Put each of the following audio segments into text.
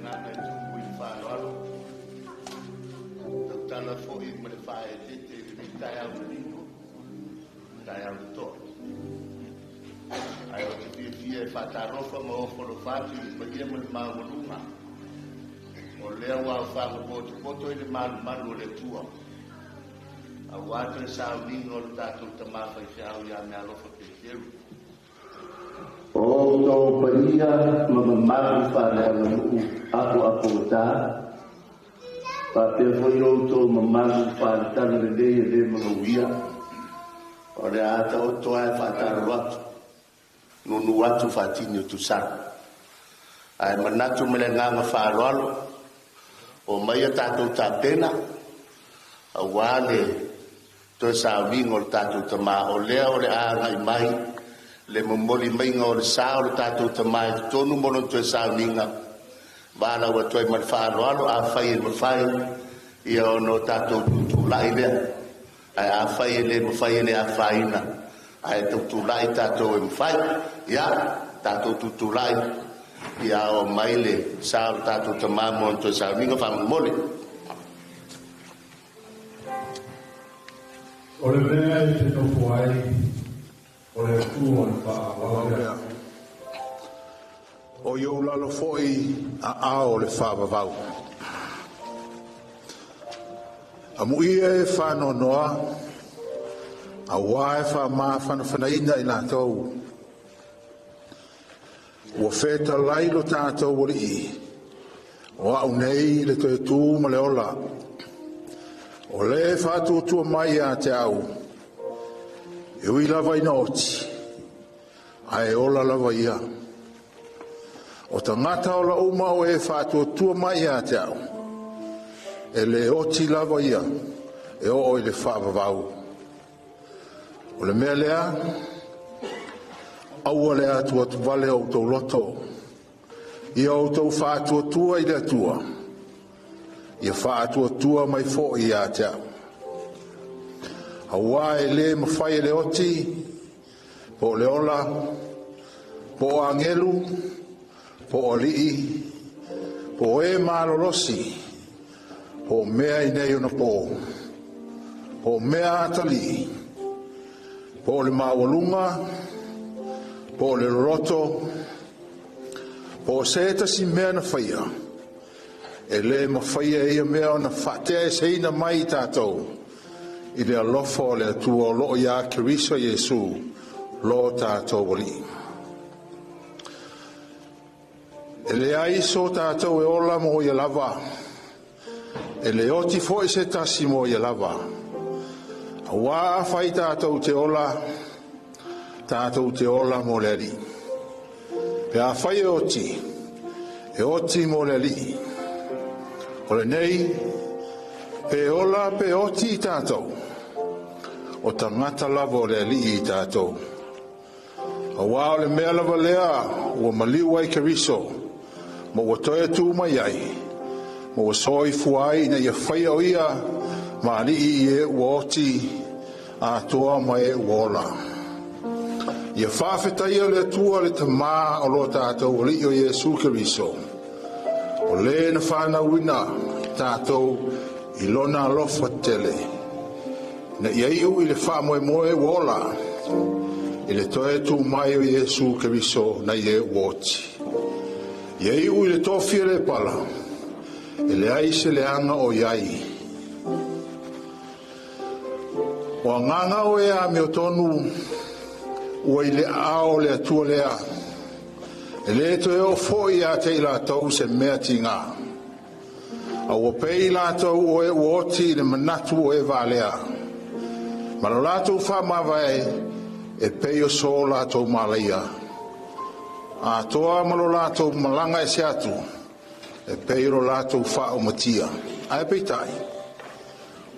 agaga e tumu i le faaaloalo, tautala foi ma le faaeteete i lenei taeao manino, taeao totoa. Ae ou te fiafia e faatalofa ma ofo alofa atu i le paia ma le maualuga o lea ua aofaga potopoto i le malumalu o le Atua, aua toe sauniga o le tatou tama faifeau ia Mealofa Peteru. O outou paia ma mamalu faaleaganuu apoapogata, faapea foi outou mamalu faale-Talalelei e le magauia, o le a taoto ae faatalo atu, nuunuu atu faatini o tusala. Ae manatu ma le agaga faaaloalo, o maia tatou tapena aua le toe sauniga o le tatou tama, o lea o le a agai mai le momoli maiga o le sa o le tatou tama i totonu mo lona toe sauniga. Valaau atu ai ma le faaaloalo, afai e mafai, ia ona o tatou tutulai lea, ae afai e le mafai, e le afaina, ae tautulai tatou e mafai. Ia, tatou tutulai ia ao mai le sa o le tatou tama mo lana toe sauniga faamolemole. O le mea e te nofo ai, o le Atua o le faavavau lea. O i ou lalo foi aao o le faavavau. Amuia e faanoanoa, auā e faamafanafanaina i latou. Ua fetalai lo tatou Alii, o A'u nei le toe Tu ma le Ola, o le e faatuatua mai ia te A'u, e ui lava ina oti, ae ola lava ia. O tagata ola uma o e faatuatua mai ia te A'u, e le oti lava ia e oo i le faavavau. O le mea lea, aua le atuatuvale o outou loto, ia outou faatuatua i le Atua, ia faatuatua mai foi ia te A'u. Auā e le mafai e le oti, po o le ola, po o agelu, po o alii, po o e malolosi, po o mea i nei ona pō, po o mea atalii, po o le maualuga, po o le loloto, po o se tasi mea na faia, e le mafaia e ia mea ona faateaeseina mai i tatou i le alofa o le Atua o loo ia Keriso Iesu lo tatou Alii. E leai so tatou e ola mo ia lava, e le oti foi se tasi mo ia lava. Auā afai tatou te ola, tatou te ola mo le Alii. Pe afai e oti, e oti mo le Alii. O lenei, pe ola pe oti i tatou, o tagata lava o le Alii i tatou. Auā o le mea lava lea ua maliu ai Keriso, ma ua toe tu mai ai, ma ua soifua ai ina ia faia o ia ma alii i e ua oti atoa ma e ua ola. Ia faafetaia le Atua le Tamā o lo tatou Alii o Iesu Keriso, o le na whanauina tātou i lona alofa tele, na ia iu i le faamoemoe ua ola, i le toe tu mai o Iesu Keriso na i e ua oti. Ia iu i le tofia le pala, e leai se leaga o i ai. O agaga o e amiotonu ua i le aao o le Atua lea, e le toe oo foi ia te i latou se mea tiga. A ua pei latou o e ua oti i le manatu o e valea. Ma lo latou faamavae e pei o so latou malaia. Atoa ma lo latou malaga ese atu, e pei o lo latou faaumatia. Ae peitai,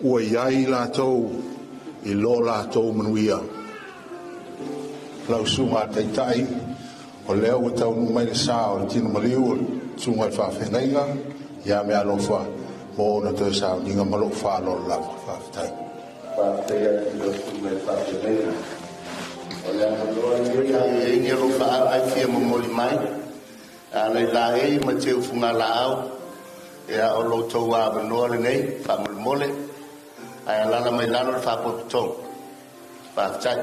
ua i ai latou i lo latou manuia. Lau susuga i le Taitai, o lea ua taunuu mai le sa o le tino maliu o le susuga i le faafeagaiga ia Mealofa mo ona toe sauniga ma lou faaaloalo lava. Faafetai. Faafetai atu i lau susuga i le faafeagaiga. O le avanoa lenei a i ai ni alofaaga e fia momoli mai Ala i laei ma te ufuga laau, ia o lo outou avanoa lenei, faamolemole, ae alaala mai lalo le faapotopotoga. Faafetai.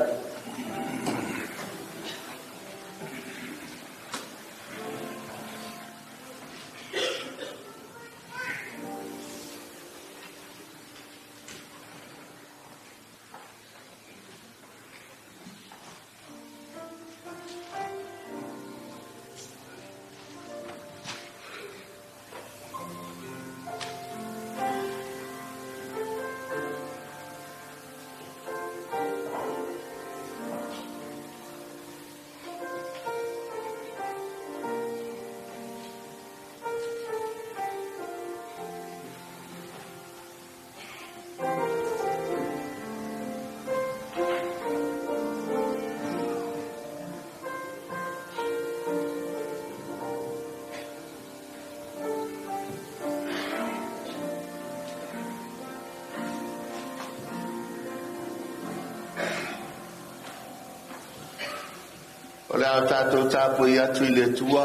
O le a tatou tapuai atu i le Atua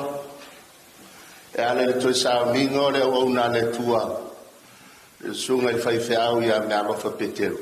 e ala i le toe sauniga o le auauna a le Atua, le susuga i le faifeau ia Mealofa Petero.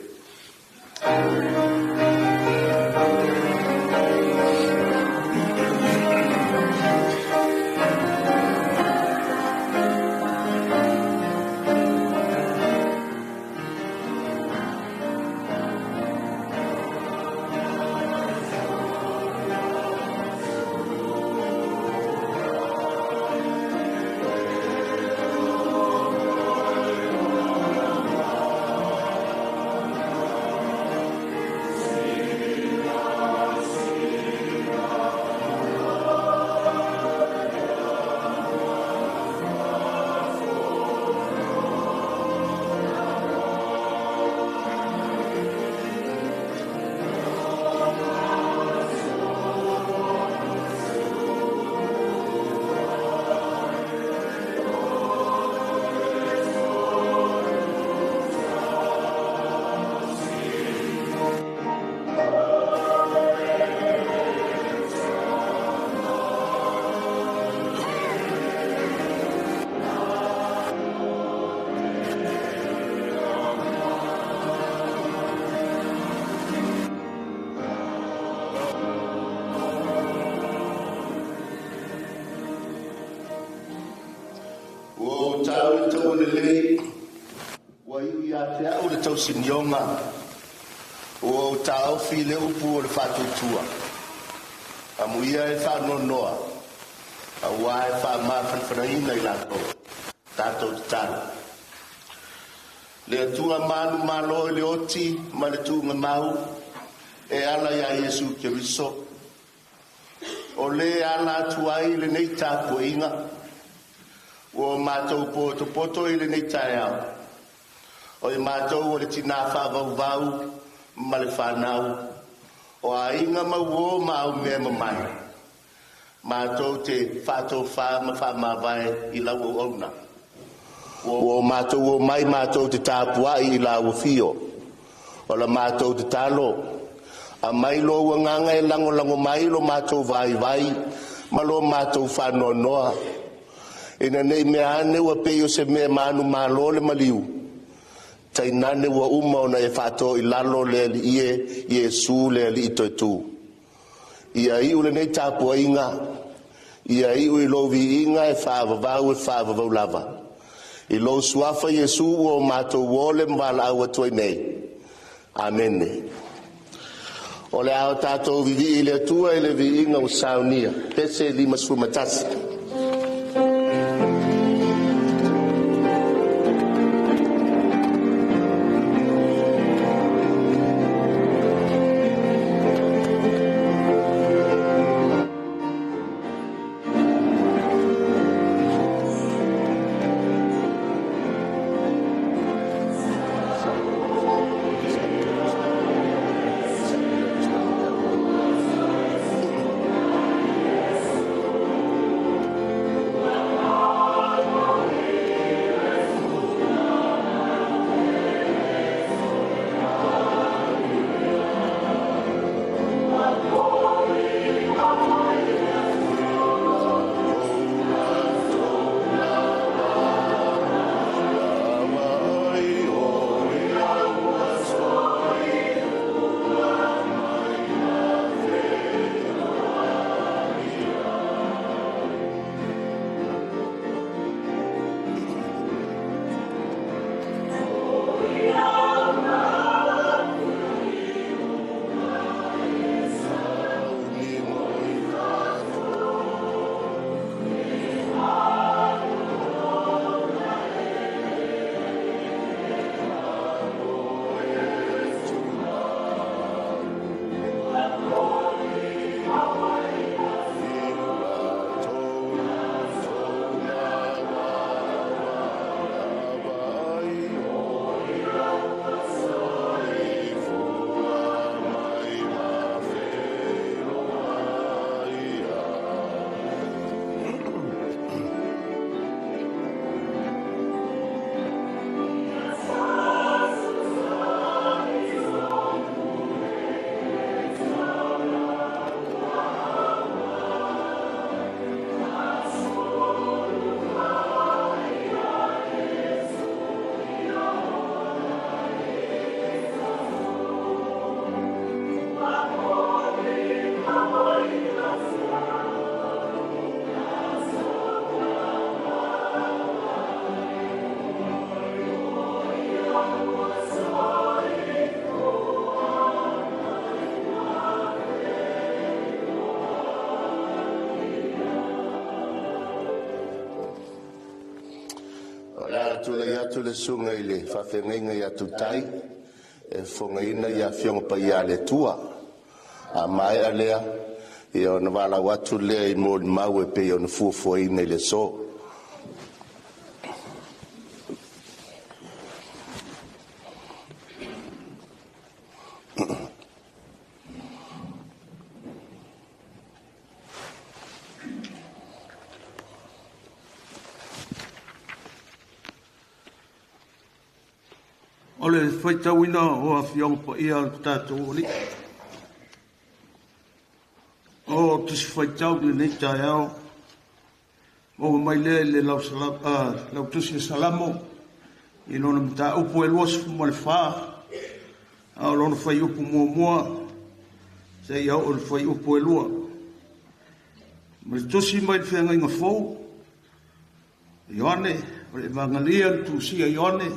Ua ou tau i taua lelei, ua iu ia te au le tausinioga, ua ou taofi le upu o le faatuatua. Amuia e faanoanoa, auā e faamafanafanaina i latou. Tatou tatalo. Le Atua manumalo i le oti ma le tuugamau e ala ia Iesu Keriso, o le ala atu ai lenei tapuaiga, ua o matou potopoto i lenei taeao, o i matou o le tina faavauvau ma le fanau, o aiga ma uo ma aumea e mamae, matou te faatofa ma faamavae i lau auauna. Ua o matou omai matou te tapuai i lau afio. O la matou tatalo, aumai lou agaga e lagolago mai lo matou vaivai ma lo matou faanoanoa, ina ne i meaane ua pei o se mea manumalo le maliu, tainane ua uma ona e faatō i lalo le Alii e Iesu le Alii toe-tu. Ia iu lenei tapuaiga, ia iu i lou viiga e faavavau e faavavau lava. I lou suafa Iesu ua o matou ole ma valaau atu ai nei. Amene. O le a o tatou vivii i le Atua i le viiga ua saunia. Pese 51. Tulai atu le susuga i le faafeagaiga ia Tutai e fofogaina Afioga Paia a le Atua. A maea lea, ia ona valaau atu lea i molimau e pei ona fuafuaina i le aso. O le faitauina o Afioaga Paia a lo tatou Alii. O Tusi Faitau i lenei taeao, maua mai lea i le Lautusi o Salamo i lona mataupu e 24, a o lona fuaiupu 1 seia oo i le fuaiupu e 2. Ma le tusi mai le Feagaiga Fou, Ioane, o le Evagalia na tusia e Ioane,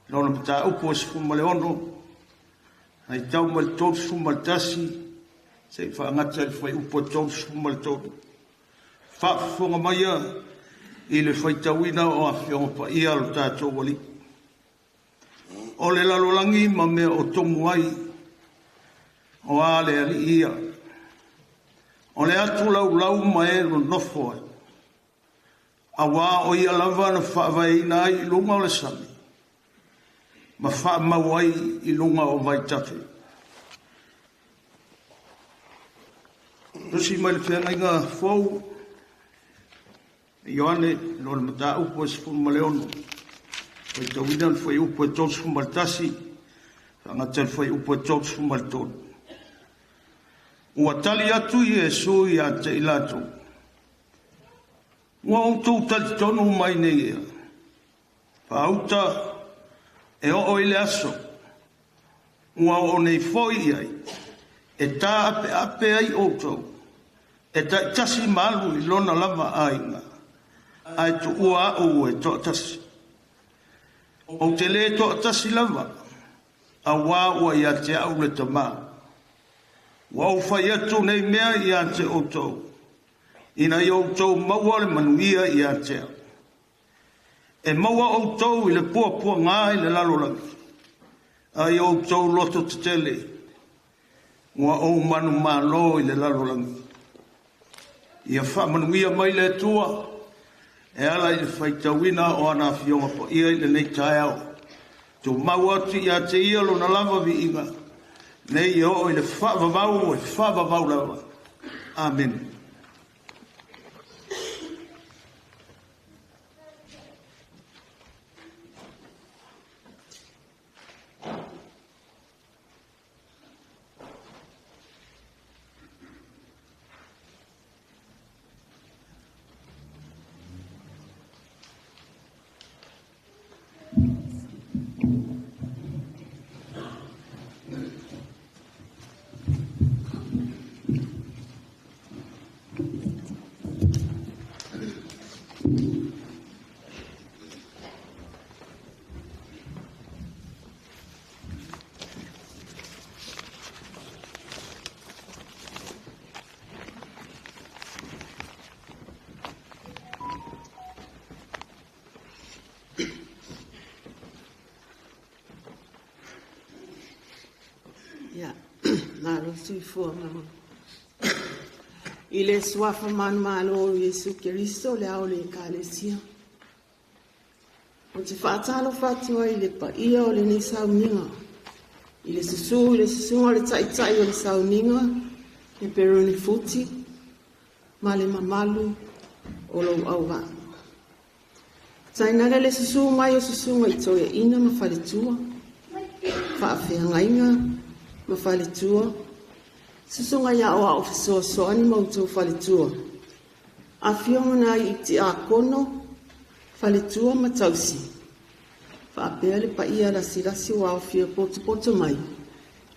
lona mataupu e 16, faitau mai le 31, seia faagata i le fuaiupu e 33. Faafofoga maia i le faitauina o Afioga Paia a lo tatou Alii. O le lalolagi ma mea o tomu ai, o a le Alii ia? O le atu laulau ma e nonofo ai, auā o ia lava na faavaeina ai i luga o le sami, ma faamau ai i luga o vaitafe. Tusi mai le Feagaiga Fou, Ioane, lona mataupu e 16, faitauina le fuaiupu e 31, faagata le fuaiupu e 33. Ua tali atu Iesu ia te i latou, ua outou talitonu mai nei ea, faauta e oo i le aso, ua oo nei foi i ai, e taapeape ai outou, e taitasi ma alu i lona lava aiga, ae tuua au e toatasi. Ou te le toatasi lava, auā ua ia te au le Tamā. Ua ou fai atu nei mea ia te outou, ina ia outou maua le manuia ia te au. E maua outou i le puapuaga i le lalolagi, a ia outou loto tetele, ua ou manumalo i le lalolagi. Ia faamanuia mai le Atua e ala i le faitauina o ana Afioga Paia i lenei taeao. Tumau atu ia te ia lona lava viiga, nei e oo i le faavavau e faavavau lava. Amene. Ia, malo le soifua ma i le suafa manumalo o Iesu Keriso le ao o le Ekalesia. Ou te faatalofa atu ai i le paia o lenei sauniga, i le susu i le susuga o le taitai o le sauniga, le Peroni Futi, ma le mamalu o lou auvaa. Tainane le susu mai o susuga i toeaiina ma faletua, faafeagaiga ma faletua, susuga i aoao fesoasoani ma outou faletua, afioga nai tiakono, faletua ma tausi, faapea le paia lasilasi ua aofia potopoto mai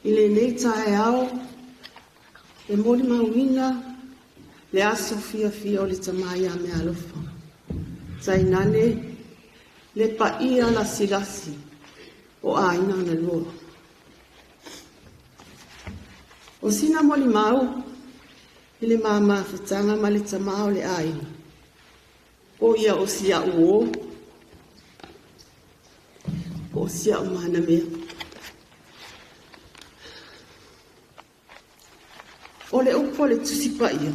i lenei taeao e molimauina le aso fiafia o le Tama ia Meaalofa. Tainane le paia lasilasi o aiga na lua. O sina molimau i le mamafutaga ma le tama o le aiga, o ia o si au uō, O sia'u manamea. O le upu a le Tusi Paia,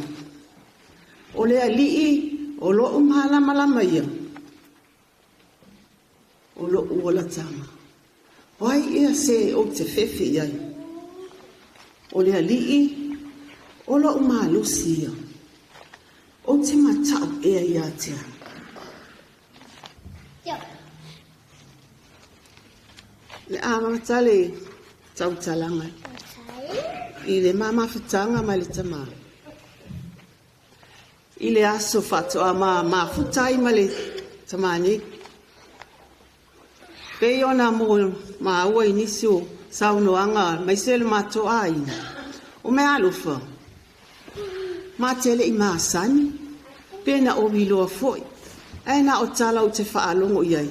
o le Alii o lo'u malamalama ia, o lo'u olataga. O ai ea se ou te fefe i ai? O le Alii o lo'u malosi ia, ou te mata'u ea ia te ai? Le amata le tautalaga i le mamafutaga ma le tamā. I le aso faatoa ma mafuta ai ma le tamā nei. Pei ona mo maua i nisi o saunoaga aemaise le matou aiga, o meaalofa, ma te le i masani, pe na ou iloa foi, ae na o tala ou te faalogo i ai.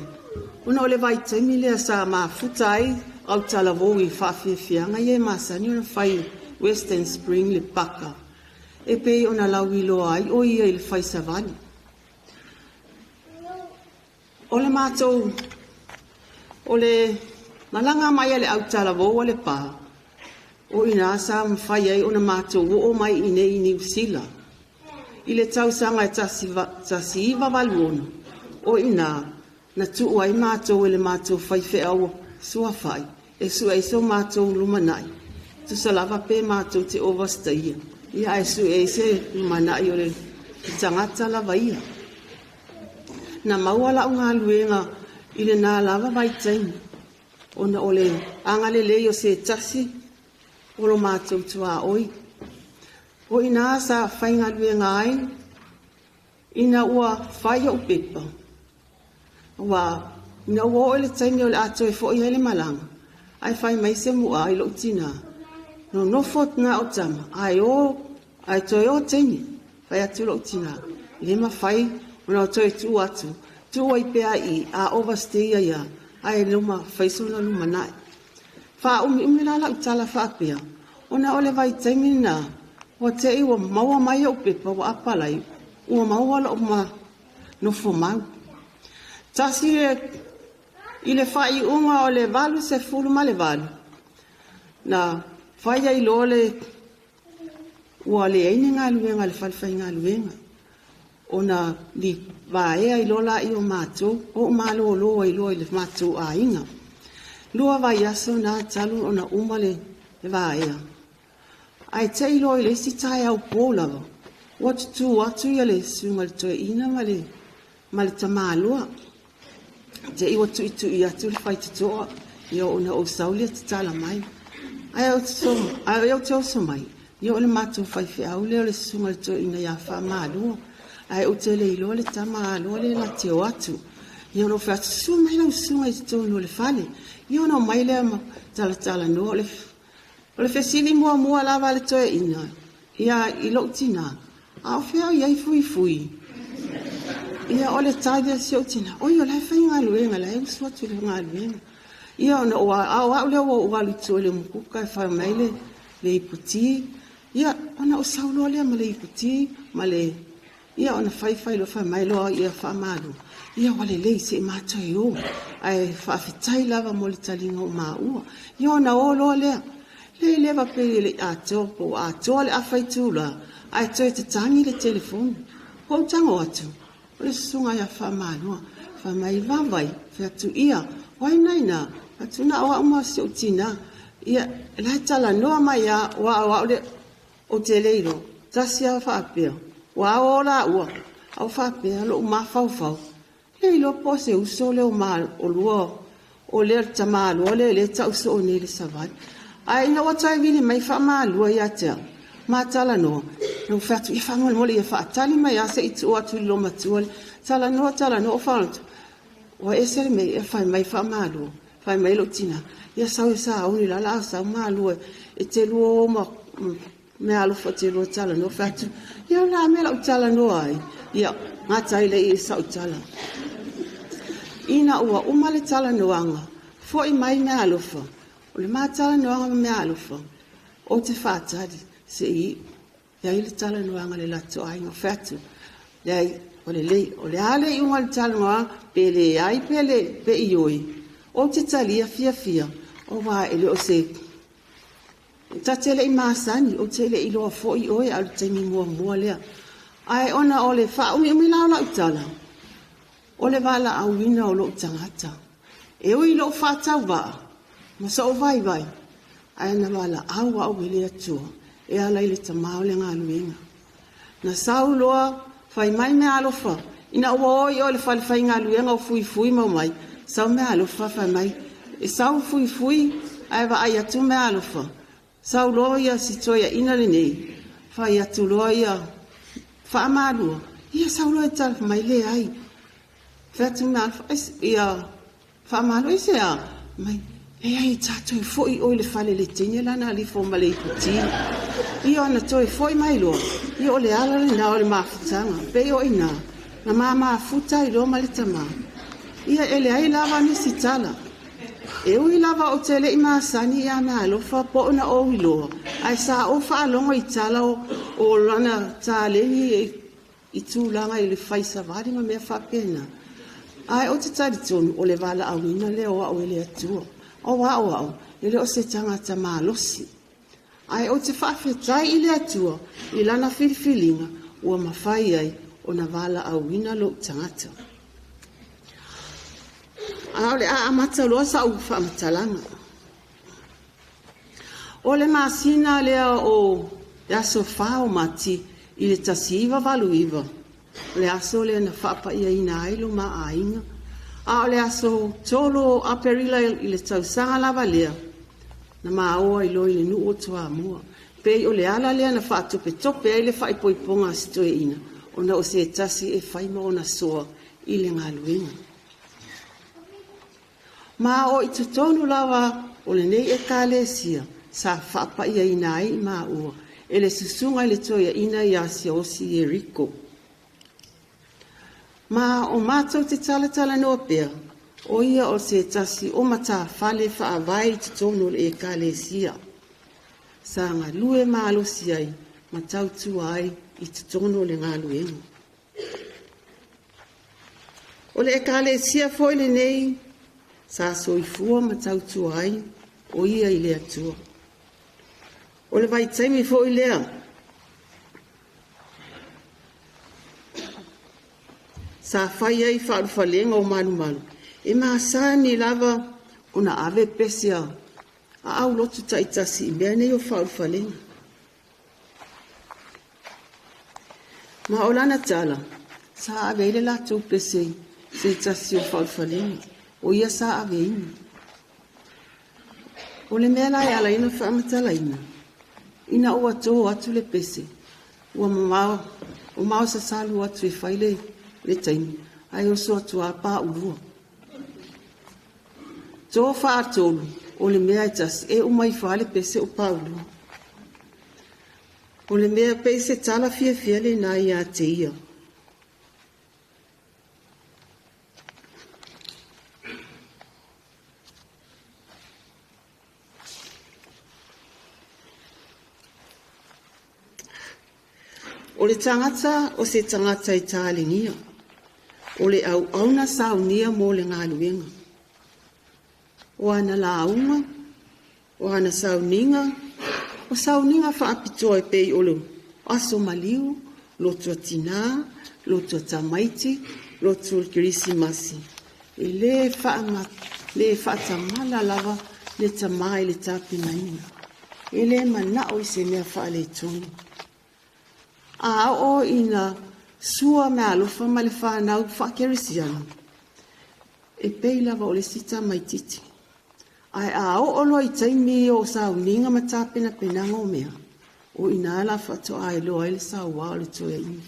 Ona o le vaitaimi lea sa mafuta ai autalavou i faafiafiaga ia e masani ona fai Western Spring le paka, e pei ona lauiloa ai o ia i le fai savali. O le matou, o le malaga mai a le autalavou a Lepā, o ina sa mafai ai ona matou oo mai i nei i Niu Sila. I le tausaga e 1986, o ina na tuu ai matou e le matou faifeau suafa'i e sue ai so matou lumanai. Tusa lava pe matou te overstay ia, ae sue ai se lumanai o le tagata lava ia. Na maua la'u galuega i lena lava vaitaimi, ona o le agalelei o se tasi o lo matou tuaoi. O ina sa faigaluega ai ina ua fai o'u pepa. Ua ina ua oo i le taimi o le a toe fo'i ai le malaga, ae fai mai se mu'a i lo'u tinā, nonofo na o tama, ae o, ae toe o teine. Fai atu lo'u tinā, e le mafai ona o toe tuu atu, tuu ai pea i a overstay ia, ae luma fai sona lumanai. Faaumiumi la la'u tala faapea, ona o le vaitaimi lena, ua te'i ua maua mai o'u pepa ua apalai, ua maua lo'u ma nofo mau. Tasi i le faaiuga o le 88, na fai ai loa le ua leai ni galuega a le fale faigaluega, ona li vaea ai loa laia o matou, o'u malōlō ai loa i le matou aiga. 2 vaiaso na talu ona uma le vaea. Ae te'i loa i le isi taeao pō lava, ua tutū atu ia le susuga i le toeaina ma le tamāloa. Te'i ua tu'itu'i atu le faitotoa, ia ona ou sau lea tatala mai. Ae ou te oso mai, ia o le matou faifeau lea o le susuga i le toeaina ia Faamalua. Ae ou te le iloa le tama aloa lea la te o atu. Ia ona ou fai atu, susu mai lau susuga i totonu o le fale. Ia ona omai lea ma talatalanoa. O le fesili muamua lava a le toeaina, ia i lo'u tinā, a o fea o i ai Fuifui? Ia o le tali a si ou tinā, oi o la e faigaluega, la e usu atu i le galuega. Ia ona o a o a'u lea ua ou alu i tua i le umukuka e fai mai le iputi. Ia ona ou sau loa lea ma le iputi ma le ia ona faifai loa fai mai loa ia Faamalo. Ia ua lelei se'i matou e o. Ae faafetai lava mo le taliga o maua. Ia ona o loa lea. Le leva pe le atoa po o atoa le afa itulā, ae toe tatagi le telefoni. Ua ou tago atu, o le susuga ia Faamalua. Fai mai vavai, fai atu ia, o ai na ina? Atu na o a'u ma si ou tinā. Ia, la e talanoa mai a, ua o a'u le, ou te le iloa. Tasi lava faapea, ua o la ua, au faapea lo'u mafaufau. Le iloa po o se uso lea o ma o lua, o lea le tamāloa lea le ta'u soo nei i le savali. Ae ina ua toe vili mai Faamalua ia te au, ma talanoa, na ou fai atu, ia faamolemole ia faatali mai a se'i tuu atu i le loomatua le talanoa talanoa o faaloto. Ua ese le mea, ia fai mai Faamalua, fai mai lo'u tinā, ia sau e sauni la la a sau malua e te lua o ma meaalofa te lua talanoa. Fai atu, ia o le a mea la'u talanoa ai? Ia, gata ai lea i sa'u tala. Ina ua uma le talanoaga, fo'i mai meaalofa, o le ma talanoaga ma meaalofa, ou te faatali se'i i ai le talanoaga le latou aiga. Fai atu, leai, o lelei, o le a le iuga o le talanoaga, pe leai pe le pe ioe, Ou te talia fiafia, auā e le o se ta te le i masani, ou te le i iloa foi oe a o le taimi muamua lea. Ae ona o le faaumiumi la o lau tala, o le valaauina o lou tagata. E ui i lou faatauvaa ma sou vaivai, ae na valaau au e le Atua e ala i le tama o le galuega. Na sau loa fai mai meaalofa, ina ua o i o i le falefaigaluega o Fuifui ma omai, sau meaalofa fai mai, e sau Fuifui ae vaai atu meaalofa, sau loa ia si toeaina lenei, fai atu loa ia faamalua, ia sau loa e tala mai, leai. Fai atu meaalofa, ia faamalua, aisea? Mai, leai, ta toe foi oe i le fale i le teine la na alifo ma le iputi. Ia ona toe foi mai loa, ia o le ala lena o le mafutaga. Pei o i ina, na ma mafuta ai loa ma le tama. Ia e leai lava nisi tala. E ui lava ou te le i masani ia meaalofa po o na ou iloa, ae sa ou faalogo i tala o lana taleni i tulaga i le fai savali ma mea faapena. Ae ou te talitonu o le valaauina lea o au e le Atua. Auā o au, e le o se tagata malosi. Ae ou te faafetai i le Atua i lana filifiliga ua mafai ai ona valaauina lou tagata. A o le a amata loa sau faamatalaga. O le masina lea o le aso 4 o Mati i le 1989, o le aso lea na faapaiaina ai lo ma aiga, a o le aso 3 o Aperila i le tausaga lava lea, na maoa ai loa i le nuu o Toamua. Pei o le ala lea na faatopetope ai le faaipoipoga a si toeaina, ona o se tasi e fai ma ona soa i le galuega. Ma o i totonu lava o lenei ekalesia sa faapaiaina ai i maua e le susuga i le toeaina ia Siaosi Ieriko. Ma o matou te talatalanoa pea, o ia o se tasi o matafale faavae i totonu o le ekalesia. Sa galue malosi ai ma tautua ai i totonu o le galuega. O le ekalesia foi lenei sa soifua ma tautua ai o ia i le Atua. O le vaitaimi foi lea sa fai ai faaulufalega o malumalu, e masani lava ona ave pese a aulotu taitasi i mea nei o faaulufalega. Ma o lana tala, sa ave ai le latou pese i se tasi o faaulufalega, o ia sa aveina. O le mea la e ala ai ona faamatalaina, ina ua to atu le pese, ua mamao, o maosasalu atu e fai le taimi, ae oso atu a paulua. To faatolu, o le mea e tasi, e uma ifo lava le pese o paulua. O le mea pei se tala fiafia lena ia te ia. O le tagata o se tagata e taligia, o le auauna saunia mo le galuega. O ana lauga, o ana sauniga, o sauniga faapitoa e pei o le aso maliu, lotu a tinā, lotu a tamaiti, lotu o le Kerisimasi. E le faatamala lava le tama i le tapenaina. E le manao i se mea faaletonu. A oo ina sua meaalofa ma le fanau faakerisiano, e pei lava o le isi tamaitiiti. Ae a oo loa i taimi o sauniga ma tapenapenaga o mea, o ina la faatoa iloa ai le sauā o le toeaina.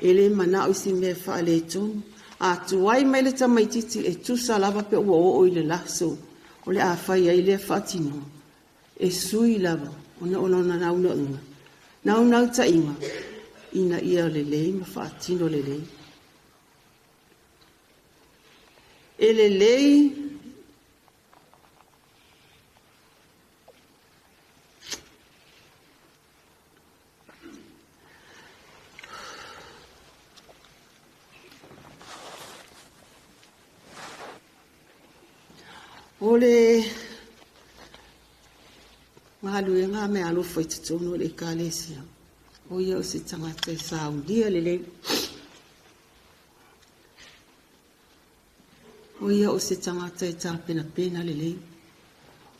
E le manao i se mea faaletonu. A tuai mai le tamaitiiti e tusa lava pe ua oo i le laso o le a fai ai lea faatinoga, e sui lava ona o lona naunautaiga ina ia lelei ma faatino lelei. E lelei O le galuega a meaalofa i totonu o le Ekalesia, o ia o se tagata e saunia lelei. O ia o se tagata e tapenapena lelei.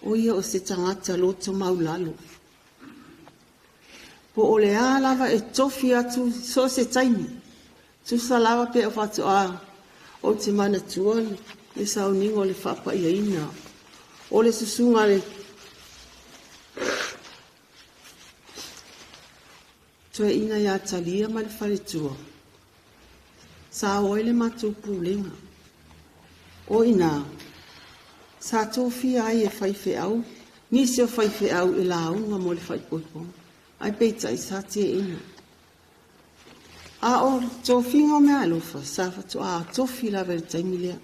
O ia o se tagata loto maulalo. Po o le a lava e tofi atu so o se taimi, tusa lava pe o faatoa ou te manatua le sauniga o le faapaiaina o le susuga le toeaina ia Talia ma le faletua, sa o ai le matou pulega. O i ina, sa tofia ai e faifeau, nisi o faifeau e lauga mo le faaipoipoga, ae peitai sa teena. A o tofiga o meaalofa, sa faatoa tofi lava i le taimi lea.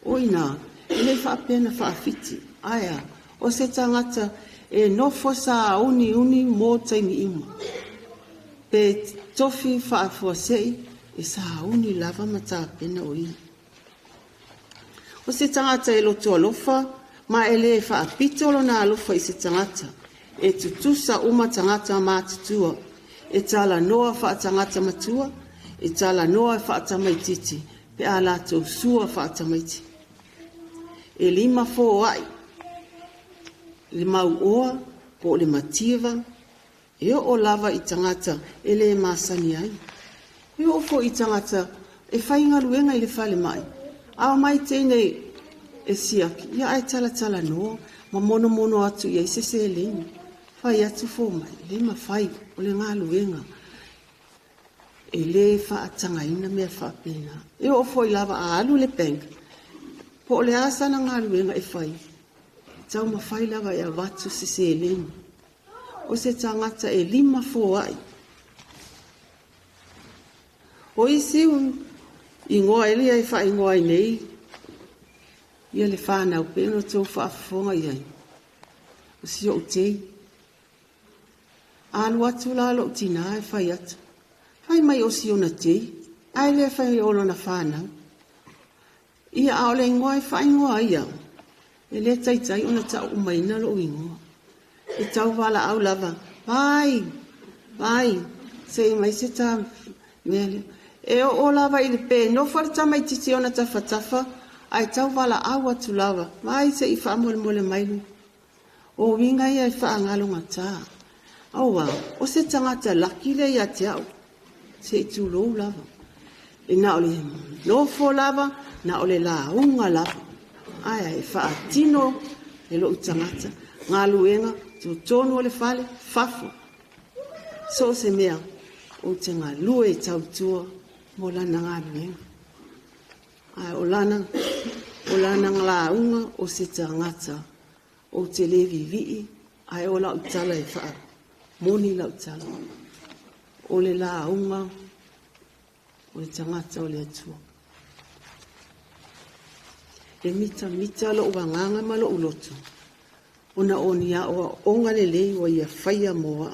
O i ina, e le faapea na faafiti, ae a, o se tagata e nofo sauniuni mo taimi uma. Pe tofi faafuasei, e sauni lava ma tapena o ia. O se tagata e loto alofa, ma e le faapito lona alofa i se tagata, e tutusa uma tagata matutua, e talanoa faatagata matua, e talanoa faatamaitiiti, pe a latou sua faatamaiti. E lima foai, le mauoa po o le mativa, e oo lava i tagata e le masani ai. E oo foi i tagata e faigaluega i le falemai, a omai teine e siaki, ia ae talatalanoa ma monomono atu i ai se seleni. Fai atu fomai, le mafai, o le galuega. E le faatagaina mea faapena. E oo foi lava a alu le bank, po o le a sana galuega e fai, taumafai lava e avatu se seleni. O se tagata e lima foai. O isi ingoa elia e whaingoa ai nei, ia le whanau pe no tō whaafofoga i ai. O si ou tei. Alu atu la lou tina e fai atu. Fai mai o si ona tei, ae le fai o lona whanau. Ia a o le ingoa e whaingoa ia. E le taitai ona tau umaina lou ingoa. E tau wala au lava. Vai, vai, se mai se tā mea lea. E o lava i le pe, nofo le tamaitiiti ona tafatafa, ae tau wala au atu lava. Vai se i whaamolemole mai lu. O winga ia e whaangalonga tā. Aua, o se tangata laki le ia te au. Se i tūlou lava. E na o le nofo lava, na o le launga lava. Ae e whaatino e lou tangata. Ngā luenga, totonu o le fale, fafo. So se mea, o te ngā lue e tautua mo lana ngā luenga. Ae o lana ngā o se tangata o te levi vii, ae o lau tala e whaa. Moni lau tala. O le launga, o le tangata o le atua. E mita mita lo wanganga ma lo uloto. Ona o ni a oa onga le lei wa ia whaia moa.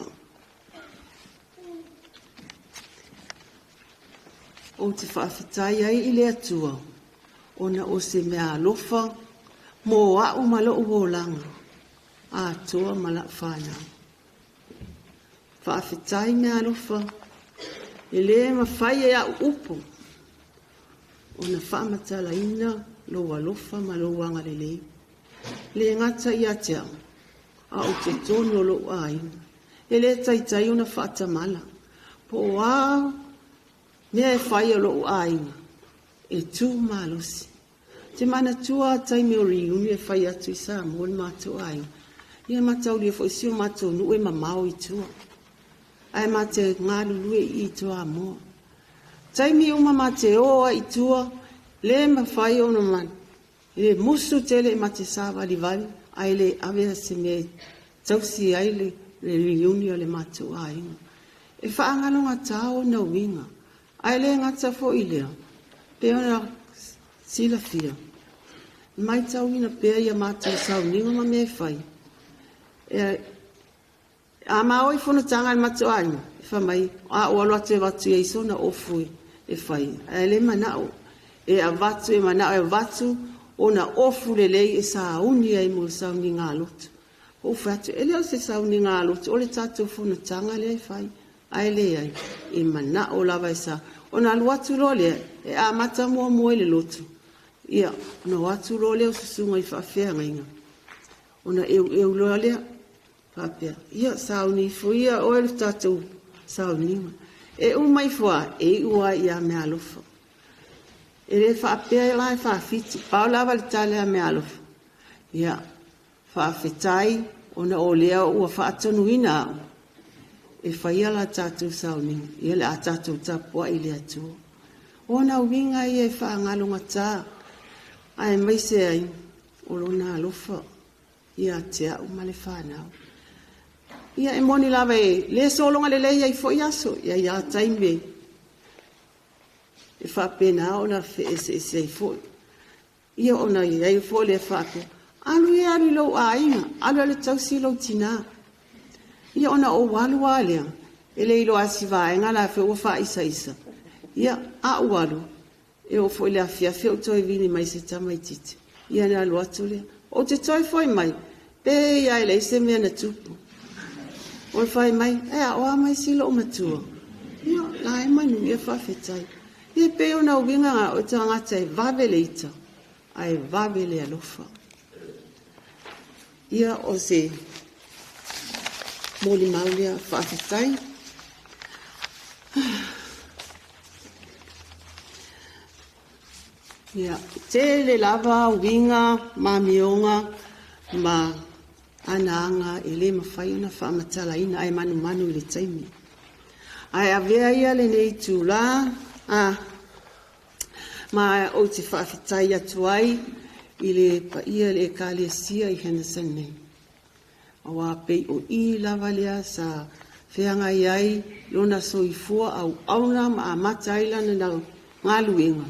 O te whaawhitai ai i le atua. Ona o se mea alofa mō au ma lou olaga, atoa ma la'u fanau. Faafetai mea alofa, e lē mafai e a'u upu, ona faamatalaina lou alofa ma lou agalelei. Le gata ia te a'u, a o totonu o lo'u aiga. E lē taitai ona faatamala, po o a mea e fai o lo'u aiga, e tū malosi. Te manatua a taimi o reunion e fai atu i Samoa le matou aiga. Ia mataulia foi si o matou nuu e mamao i tua. Ae ma te galulue i Toamoa. Taimi uma ma te oa i tua, le mawhai ona man. Le musu tele ma te sāvalivali, ae le ave se mea tausi ai le reunion o le matou aiga. E whaangalonga tā o na uinga. Ae le ngata fo i lea. Pe ona silafia. Mai tauina pea ia mātou sauniga ma mea whai. E, a maoi fonotanga le matou aiga, e fai mai, a o alo atu e avatu i ai sona ofu e fai. Ae le manao, e avatu e manao e avatu, Ona ofu lelei e sauni ai mo le sauniga a lotu. Ou fai atu, e le o se sauniga a lotu, o le tatou fonotaga lea e fai. Ae leai, e manao lava e sa. Ona alu atu loa lea, e amata muamua i le lotu. Ia, ona o atu loa lea o susuga i faafeagaiga. Ona eueu loa lea, faapea, ia sauni ifo ia oe le tatou sauniga. E uma ifo lava, e iu lava ia Meaalofa. E le faapea la e faafitu, pau lava le tala ia Meaalofa, ia, faafetai ona o lea ua faatonuina au e faia la tatou sauniga, ia le a tatou tapuai i le Atua. O ona uiga ia e faagalogata, aemaise ai o lona alofa ia te au ma le fanau. Ia e moni lava e le sologa lelei ai foi aso, ia ia taimi e faapena ona feeseeseai ai foi. Ia ona i ai foi lea faapea, alu ia alu i lou aiga, alu alu e tausi lou tinā. Ia ona ou alu lava lea, e le iloa lava si vaega la foi ua faaisaisa. Ia, a ou alu, e oo foi i le afiafi ou toe vili mai se tamaitiiti. Ia ona alu atu lea. Ou te toe foi mai, pei lava e leai se mea na tupu. O le fai mai, e a, o a mai si loomatua? Ia, la e manuia faafetai. Ia pei ona uiga na o tagata e vave le ita, ae vave le alofa. Ia, o se molimau lea, faafetai. Ia, tele lava uiga ma amioga ma anaaga e le mafai ona faamatalaina ae manumanu i le taimi. Ae avea ia lenei itulā ma ou te faafetai atu ai i le paia i le Ekalesia i Henderson nei. Auā pei o i lava lea sa feagai ai lona soifua auauna ma amata ai lana galuega,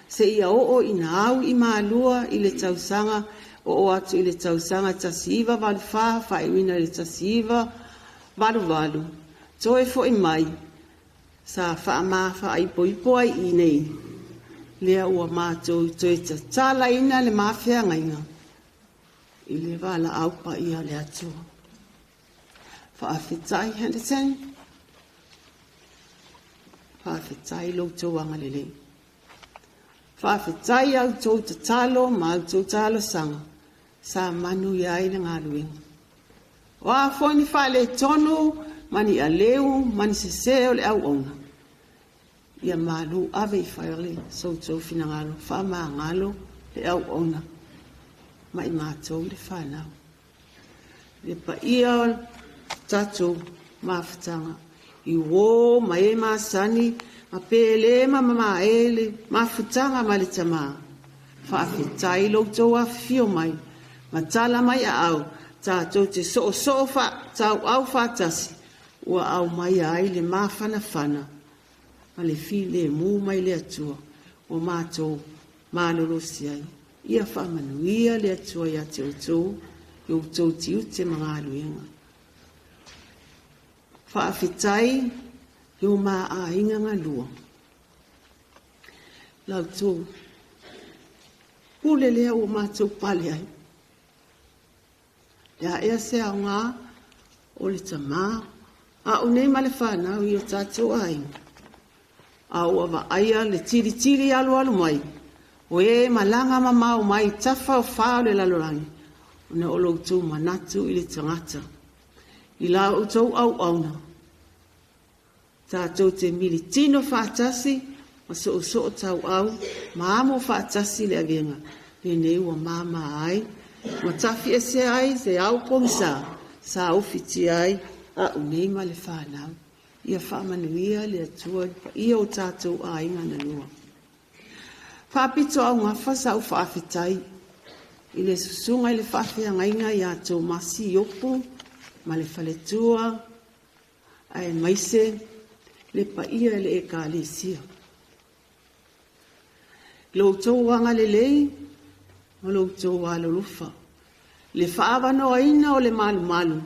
seia oo ina au i Malua i le tausaga oo atu i le tausaga 1984 faaiuina i le 1988, toe foi mai sa faamafaaipoipo ai i nei, lea ua matou toe tatalaina le ma feagaiga i le valaau paia a le Atua. Faafetai Henderson, faafetai lo outou agalelei. Faafetai a outou tatalo ma outou talosaga sa manuia ai le galuega. O a foi ni faaletonu ma ni aleu ma ni sesē o le auauna, ia malu ave i fale so outou finagalo, faamagalo le auauna ma i matou le fanau. Le paia o tatou mafutaga i uō ma e masani ma pele ma mamae le mafutaga ma le tamā. Faafetai lo outou afifio mai ma tala mai aau tatou te soosoo tauau faatasi ua aumaia ai le mafanafana ma le filemu mai le Atua ua matou malolosi ai. Ia faamanuia le Atua ia te outou i outou tiute ma galuega. Faafetai i o ma aiga galua. La outou pule lea ua matou pale ai. Le a ea se aoga o le tamā, a o nei ma le fanau i o tatou aiga. A ua vaaia le tilitili alualu mai, o e malaga mamao mai tafa o fā o le lalolagi, ona o lo outou manatu i le tagata. I la outou auauna, tatou te militino faatasi ma soosoo tauau ma amo faatasi le avega, lenei ua mama ai, ma tafiesea ai se ao pogisa, sa ufitia ai au nei ma le fanau. Ia faamanuia le Atua i le paia o tatou aiga na lua. Faapito augafa sa ou faafetai i le susuga i le faafeagaiga ia Tomasi Iopu ma le faletua, aemaise le paia i le Ekalesia. Lo outou agalelei ma lo outou alolofa, le faaavanoaina o le malumalu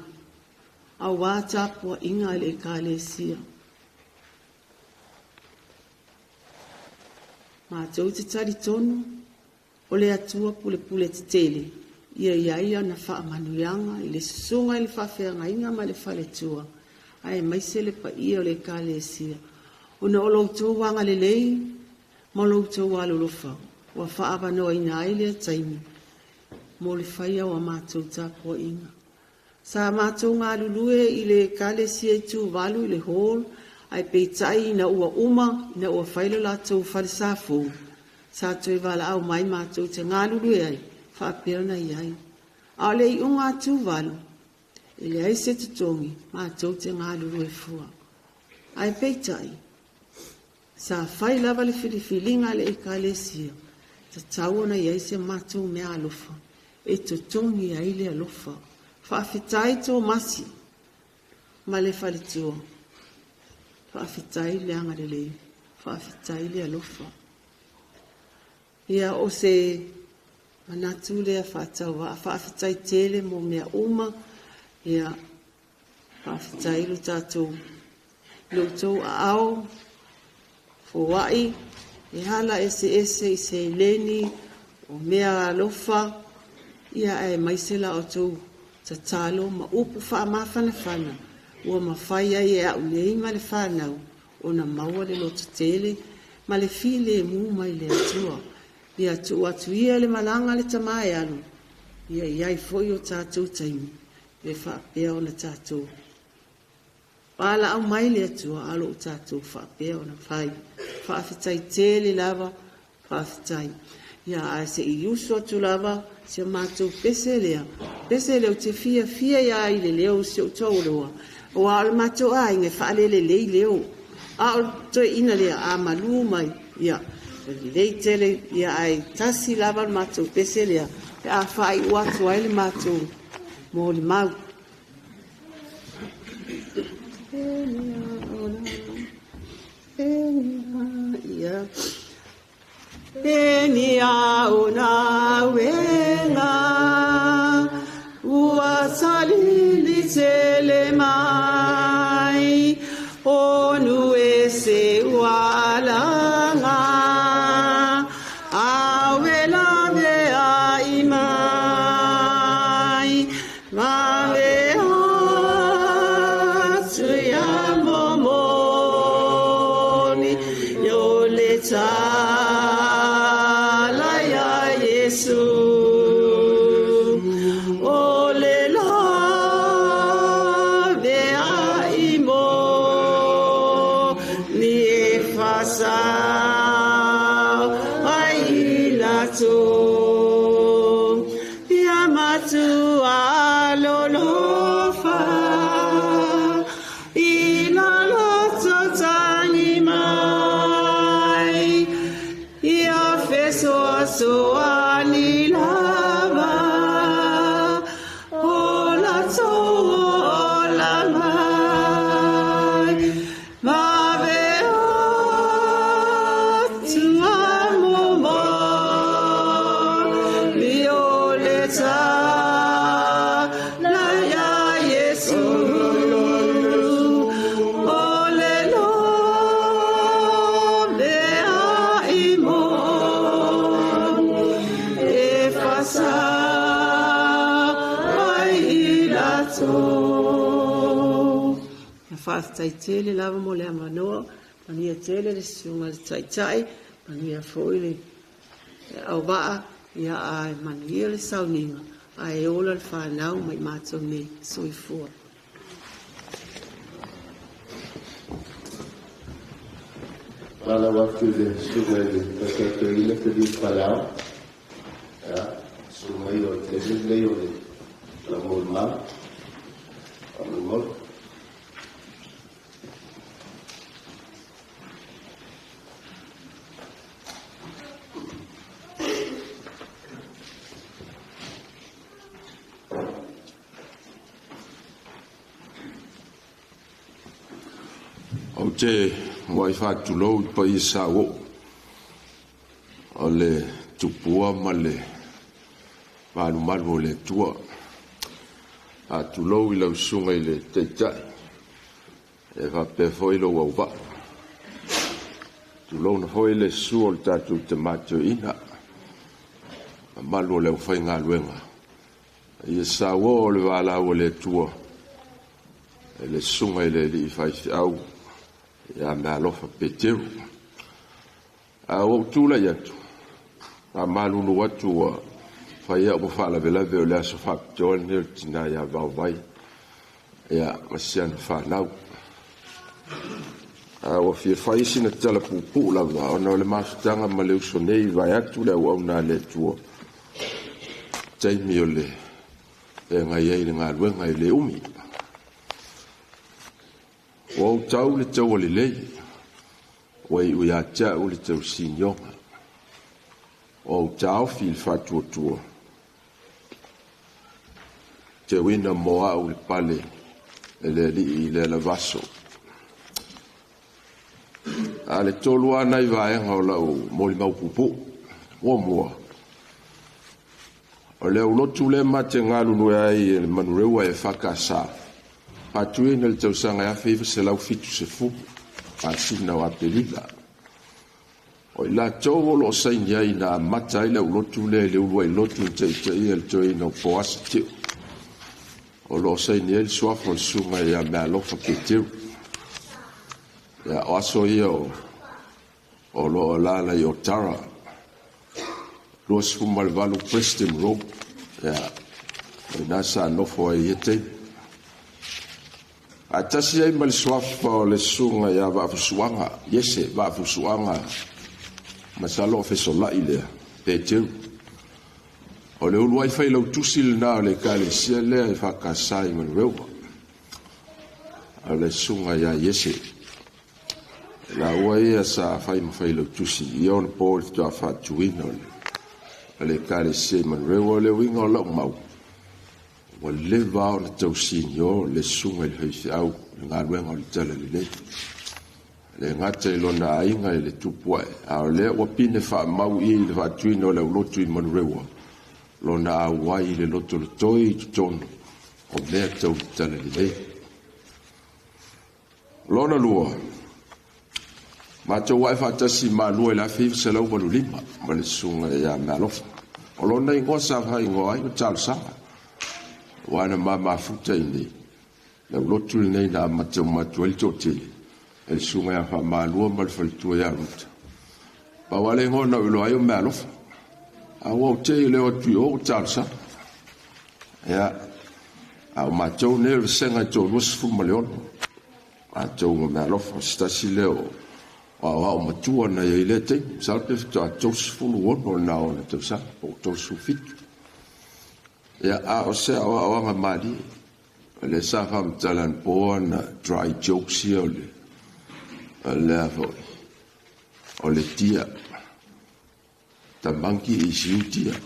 auā tapuaiga a le Ekalesia. Matou te talitonu O le Atua pulepule tetele, ia i ai ana faamanuiaga i le susuga i le faafeagaiga ma le faletua, aemaise le paia o le Ekalesia, ona o lo outou agalelei ma lo outou alolofa ua faaavanoaina ai lea taimi mo le faia o a matou tapuaiga. Sa matou galulue i le Ekalesia i Tuvalu i le hall, ae peitai ina ua uma ina ua fai le latou falesa fou, sa toe valaau mai matou te galulue ai, faapea ona i ai. A o le iuga a Tuvalu, e leai se totogi, matou te galulue fua. Ae peitai, sa fai lava le filifiliga a le Ekalesia, tatau ona i ai se matou meaalofa e totogi ai le alofa. Faafetai Tomasi ma le faletua, faafetai le agalelei, faafetai le alofa. Ia, o se manatu lea faatauvaa, faafetai tele mo mea uma. Ia, faafetai lo tatou i lo outou aao foai e ala eseese i seleni o mea alofa, ia aemaise la outou tatalo ma upu faamafanafana ua mafai ai e au nei ma le fanau ona maua le lototele ma le filemu mai le Atua. Ia tuu atu ia le malaga a le tama e alu, ia i ai foi o tatou taimi e faapea ona tatou valaau mai le Atua, a o lo o tatou faapea ona fai. Faafetai tele lava, faafetai. Ia, ae se i usu atu lava si a matou pese lea, pese lea ou te fiafia ai i le leo o si ou toaloa, aua o le matou aiga e faalelelei leo. A o le toeaina lea, a malu mai, ia, e lelei tele, ia ae tasi lava le matou pese lea pe a faaiu atu ai le matou molimau. Penia o nā uega, ua salili tele mai, onu e se ua alaga, awe lave ai mai, mave atu ia momoni, yo le tala ia Iesu. O le lave ai mo ni e fasau ai latou. Ia matua lolofa i la loto tangi mai, ia fesoasoani lava, o latou ola mai. Mave atu a momoli o le tala ia Iesu. O le love ai mo e fasau ai i latou. Ia faafetai tele lava mo le avanoa, manuia tele le susuga i le Taitai, manuia foi le auvaa, ia ae manuia le sauniga, ae ola le fanau mai matou nei. Soifua. Valaau atu i le susuga i le Taitai Filipe Palao, ia, susuga ia o le taimi lenei o le molimau. Faamolemole. Ou te muai faatulou i paia sauoo o le tupua ma le malumalu o le Atua. Faatulou i lau susuga i le Taitai e faapea foi lou auvaa. Tulouna foi le susu o le tatou tama toeaina mamalu o le aufaigaluega. Ia sauo o le valaau a le Atua e le susuga i le alii faifeau ia Mealofa Peteru. A ua ou tulai atu, faamalulu atu ua fai au ma faalavelave o le aso faapitoa lenei o le tina ia Vaovai ma si ana fanau. A ua fia fai sina tala puupuu lava ona o le mafutaga ma le uso nei vaeatu le auauna a le Atua, taimi o le feagai ai i le galuega e le umi. Ua ou tau le taua lelei, ua iu ia te au le tausinioga. Ua ou taofi i le faatuatua, teuina mo au le pale e le Alii i le alavaso. A le tolu lava nai vaega o lau molimau puupuu. Muamua, o le aulotu lea ma te galulue ai e le Manureua EFKS, faatuina i le tausaga 1970, masina o Aperila. O i latou o lo o saini ai na amata ai le aulotu lea i le uluai lotu na taitaia e le toeaina o Poasi Teo. O lo o saini ai le suafa o le susuga ia Mealofa Peteru. Ia, o aso ia o lo o alaala i Otara, 28 Preston Road. Ia, o i ina sa nofo ai i ia taimi. Faatasi ai ma le suafa o le susuga ia Vaafusuaga, Iese Vaafusuaga, masalo o Fesolai lea, Peteru. O le uluai failautusi lena o le ekalesia lea e EFKS i Manurewa, o le susuga ia Iese. Laua ia sa fai ma failautusi i ona po i le faatoa faatuina o le ekalesia i Manurewa. O le uiga o lau mau, ua leva ona tausinio le susuga i le faifeau i le galuega o le Talalelei. E le gata i lona aiga i le tupu ae, a o lea ua pine faamau i i le faatuina o le aulotu i Manurewa, lona auai i le lotolotoi i totonu o mea tau le Talalelei. Lona lua, matou ae faatasi i Malua i le 1985 ma le susuga ia Mealofa. O lona igoa sa faaigoa ai o Talosaga, aua na ma mafuta i inei, le aulotu lenei na amata uma atu ai le toatele, e le susuga ia Faamalua ma le faletua ia Ruta. Pau lava le igoa na ou iloa ai o Mealofa. A ua ou tei i le o atu i o ua talosaga. Ia, a o matou nei o le vasega e 26, matou ma Mealofa, o se tasi lea o aoao matua na i ai i lea taimi. Masalo pe faatoa 36 na o ona tausaga, po o 37. Ia, a o se aoaoga malie, o lea sa faamatala anapo ana dry jokes ia o le a foi, o le deer. The monkey is you deer.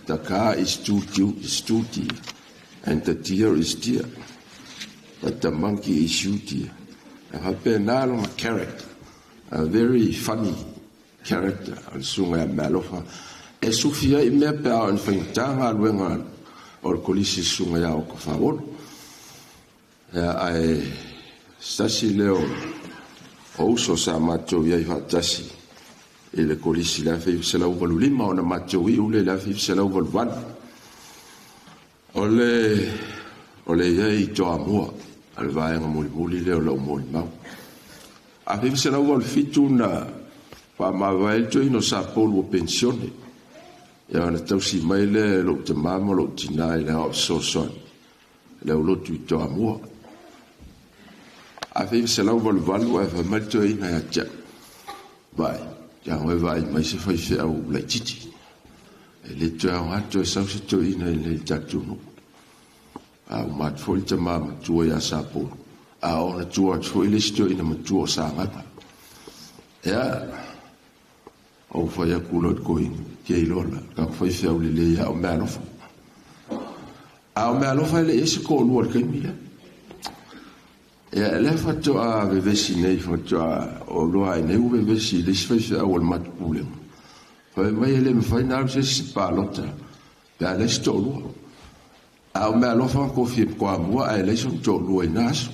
The car is two, is two deer. And the deer is deer. But the monkey is you deer. E faapena lona character. A very funny character o le susuga ia Mealofa. E sufi ai mea pe a oo ina faigata galuega o le kolisi i le susuga ia Oka Faaolo. Ia, ae se tasi lea o uso sa matou i ai faatasi i le kolisi i le 1985 ona matou iu lea i le 1988. O le i ai i Toamua, o le vaega mulimuli lea o lau molimau. 1987 na faamavae ai le toeaina o Sapolu ua penisione. Ia ona tausi mai lea e lou tama ma lou tina i le aoao fesoasoani i le aulotu i Toamua. 1988 ae fai mai le toeaina ia te au, vai, tago e vaai mai se faifeau laitiiti. E le toe aoga toe sau se toeaina i le tatou nuu. A uma atu foi le tama matua ia Sapolu, a ona tua atu foi le isi toeaina matua o Sagaga. Ia, ou fai atu loa i le toeaina, ke iloa la, ka faifeau lelei ia o Mealofa. A o Mealofa e le i ai se toalua i le taimi lea. Ia, lea faatoa vevesi nei, faatoa o loa ai nei ua vevesi i le isi faifeau o le matou pulega. Fai mai e le mafai ona alu se isi palota pe a leai se toalua. A o Mealofa na tofia i Toamua ae leai sona toalua i na aso.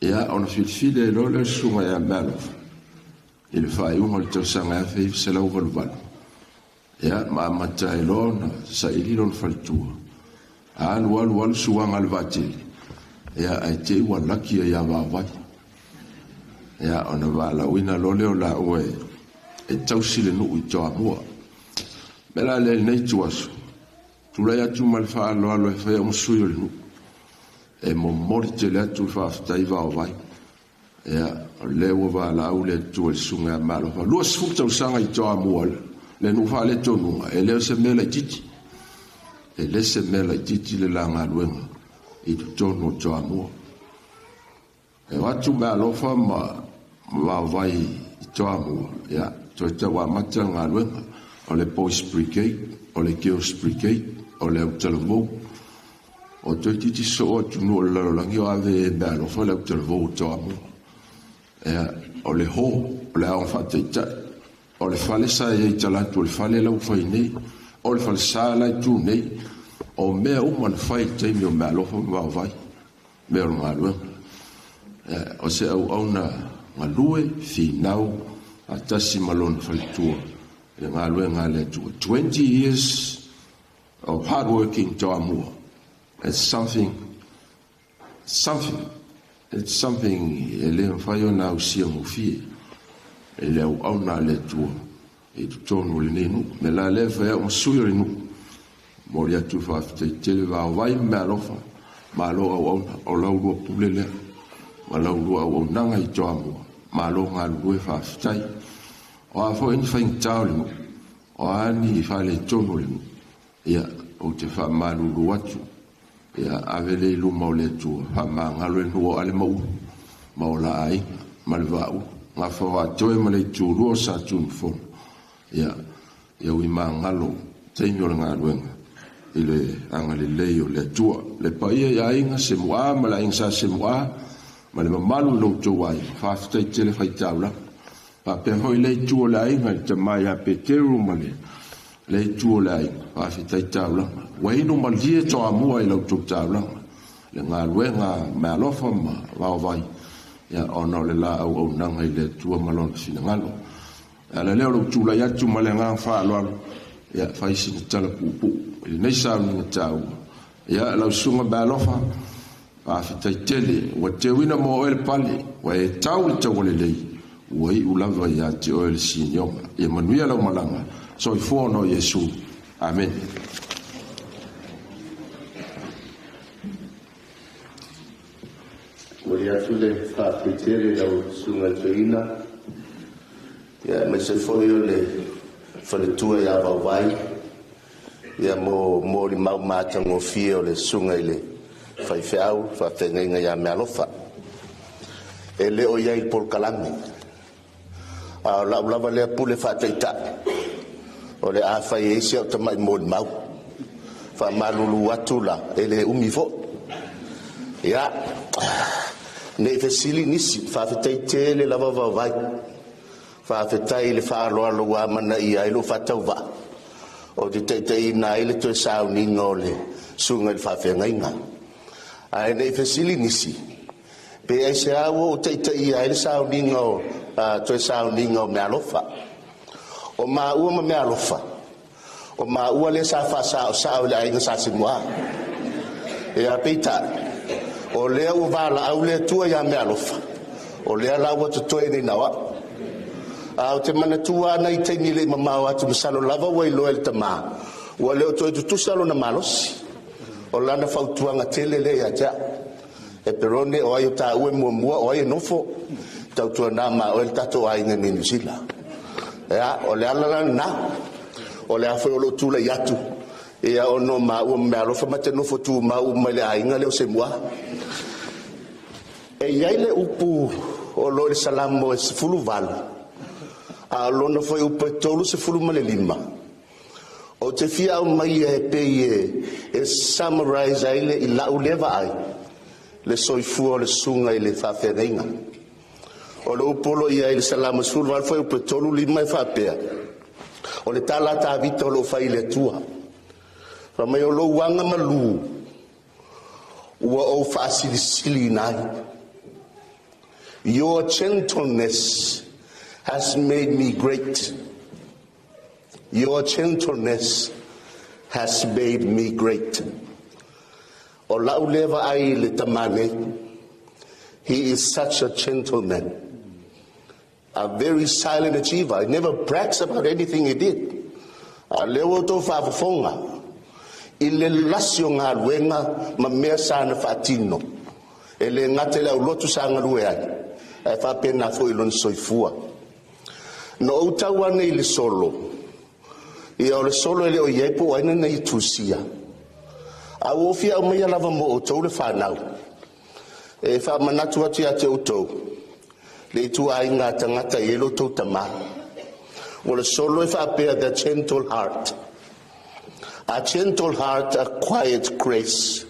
Ia, ona filifili ai loa lea o le susuga ia Mealofa i le faaiuga o le tausaga 1988. Ia, ma amata ai loa ona saili lona faletua. Alu alu alu suaga a le vaatele, ia, ae te i ua laki ai ia Vaovai. Ia, ona valaauina loa lea o laua e tausi le nuu i Toamua. Me la lea i lenei ituaso, tulai atu ma le faaaloalo e fai au ma sui o le nuu, e momoli tele atu le faafetai Vaovai. Ia, o lea ua valaau le Atua i le susuga ia Meaalofa. 20 tausaga i Toamua le nuu faaletonuga, e le o se mea laitiiti. E le se mea laitiiti le la galuega i totonu o Toamua. E o atu Meaalofa ma Vaovai i Toamua, ia, toe tau amata le galuega. O le Boys Brigade, o le Girls Brigade, o le Autalavou. O toeitiiti soo atunuu o le lalolagi o ave e Meaalofa le autalavou o Toamua. Ia, o le ho, o le aoga faataitai, o le fale sa i ai i talaatu o le fale la ua fai nei, o le falesa la e tu nei, o mea uma na fai i le taimi o Meaalofa ma Vaovai, mea o le galuega. Ia, o se auauna galue, finau, faatasi ma lona faletua i le galuega a le Atua. 20 years of hard working Toamua. It's something, something, it's something e le mafai ona ausia gofie e le auauna a le Atua i totonu o lenei nuu. Me la lea fai au ma sui o le nuu, momoli atu faafetai tele Vaovai ma Meaalofa, malo auauna, o lau lua pule lea, ma lau lua auaunaga i Toamua, malo galulue faafetai. O a foi ni faigata o le nuu, o a ni faaletonu o le nuu, ia, ou te faamalulu atu, ia, ave lea i luma o le Atua, faamagalo le nuu o Ale ma Ulu, ma o la aiga, ma le Vaaulu, Gafa o Aatoe ma le itulua o Satunumafono, ia, ia uimagalo taimi o le galuega i le agalelei o le Atua. Le paia i aiga Semu'a ma le aiga Sa Semu'a ma le mamalu i lo outou aiga, faafetai tele faitaulaga. Faapea foi le itu o le aiga i le tama ia Peteru ma le itu o le aiga, faafetai taulaga. Ua inu malie Toamua i la outou taulaga, le galuega Meaalofa ma Vaovai, ia, ona o le la auaunaga i le Atua ma lona finagalo. E ala lea o lou tulai atu ma le agaga faaaloalo, ia, fai sina tala puupuu i lenei sauniga taua. Ia, lau susuga Meaalofa, faafetai tele, ua teuina mo oe le pale, ua e tau le taualelei, ua iu lava ia te oe le sinioga. Ia manuia lau malaga, soifua ona o Iesu. Amene. Momoli atu le faafetai tele i lau susuga i le toeaina, ia aemaise foi o le faletua ia Vaovai, ia mo molimau matagofie o le susuga i le faifeau faafeagaiga ia Meaalofa. E le o i ai i le polokalame, a o lau lava lea pule faataitai, o le a fai ai si au tamai molimau. Faamalulu atu la, e le umi foi. Ia, ne i fesili nisi, faafetai tele lava Vaovai. Faafetai i le faaaloalo ua amanaia ai lou faatauvaa, ou te taitaiina ai le toe sauniga o le susuga i le faafeagaiga. Ae ne i fesili nisi, pe aisea ua ou taitaia ai le sauniga o toe sauniga o Meaalofa. O maua ma Meaalofa, o maua lea sa faasaosao i le aiga Sa Semu'a. Ia peitai, o lea ua valaau le Atua ia Meaalofa, o lea la ua totoe nei na o au. A ou te manatua lava nai taimi e le i mamao atu, masalo lava ua iloa e le tamā, ua le o toe tutusa lona malosi. O lana fautuaga tele lea ia te au. E Perone, o ai o tāua e muamua, o ai e nofo, tautuana ma oe le tatou aiga nei Niu Sila. Ia, o le ala la lena. O le a foi o lou tulai atu, ia ono maua ma Meaalofa ma te nofo tumau uma i le aiga lea o Semu'a. E i ai le upu o lo o i le Salamo e 18, a o lona foi upu e 35, ou te fia aumaia e pei e summarize ai le i lau lea vaai, le soifua o le susuga i le faafeagaiga. O le upu o lo o i ai i le Salamo 18 foi upu e 35 e faapea, o le tala a Tavita o lo o fai i le Atua. Fai mai o lou aga malu ua ou faasilisiliina ai. Your gentleness has made me great. Your gentleness has made me great. O lau lea vaai i le tamā nei. He is such a gentleman. A very silent achiever. He never brags about anything he did. A lea ua outou faafofoga i le lasi o galuega ma mea sa na faatino. E le gata i le aulotu sa galue ai, ae faapena foi i lona soifua. Na ou tau ane i le solo, ia o le solo e le o i ai po o ai na ia tusia. A ua ou fia aumaia lava mo outou le fanau. E faamanatu atu ia te outou, le ituaiga tagata e i ai lo outou tamā. O le solo e faapea, "The Gentle Heart". A gentle heart, a quiet grace,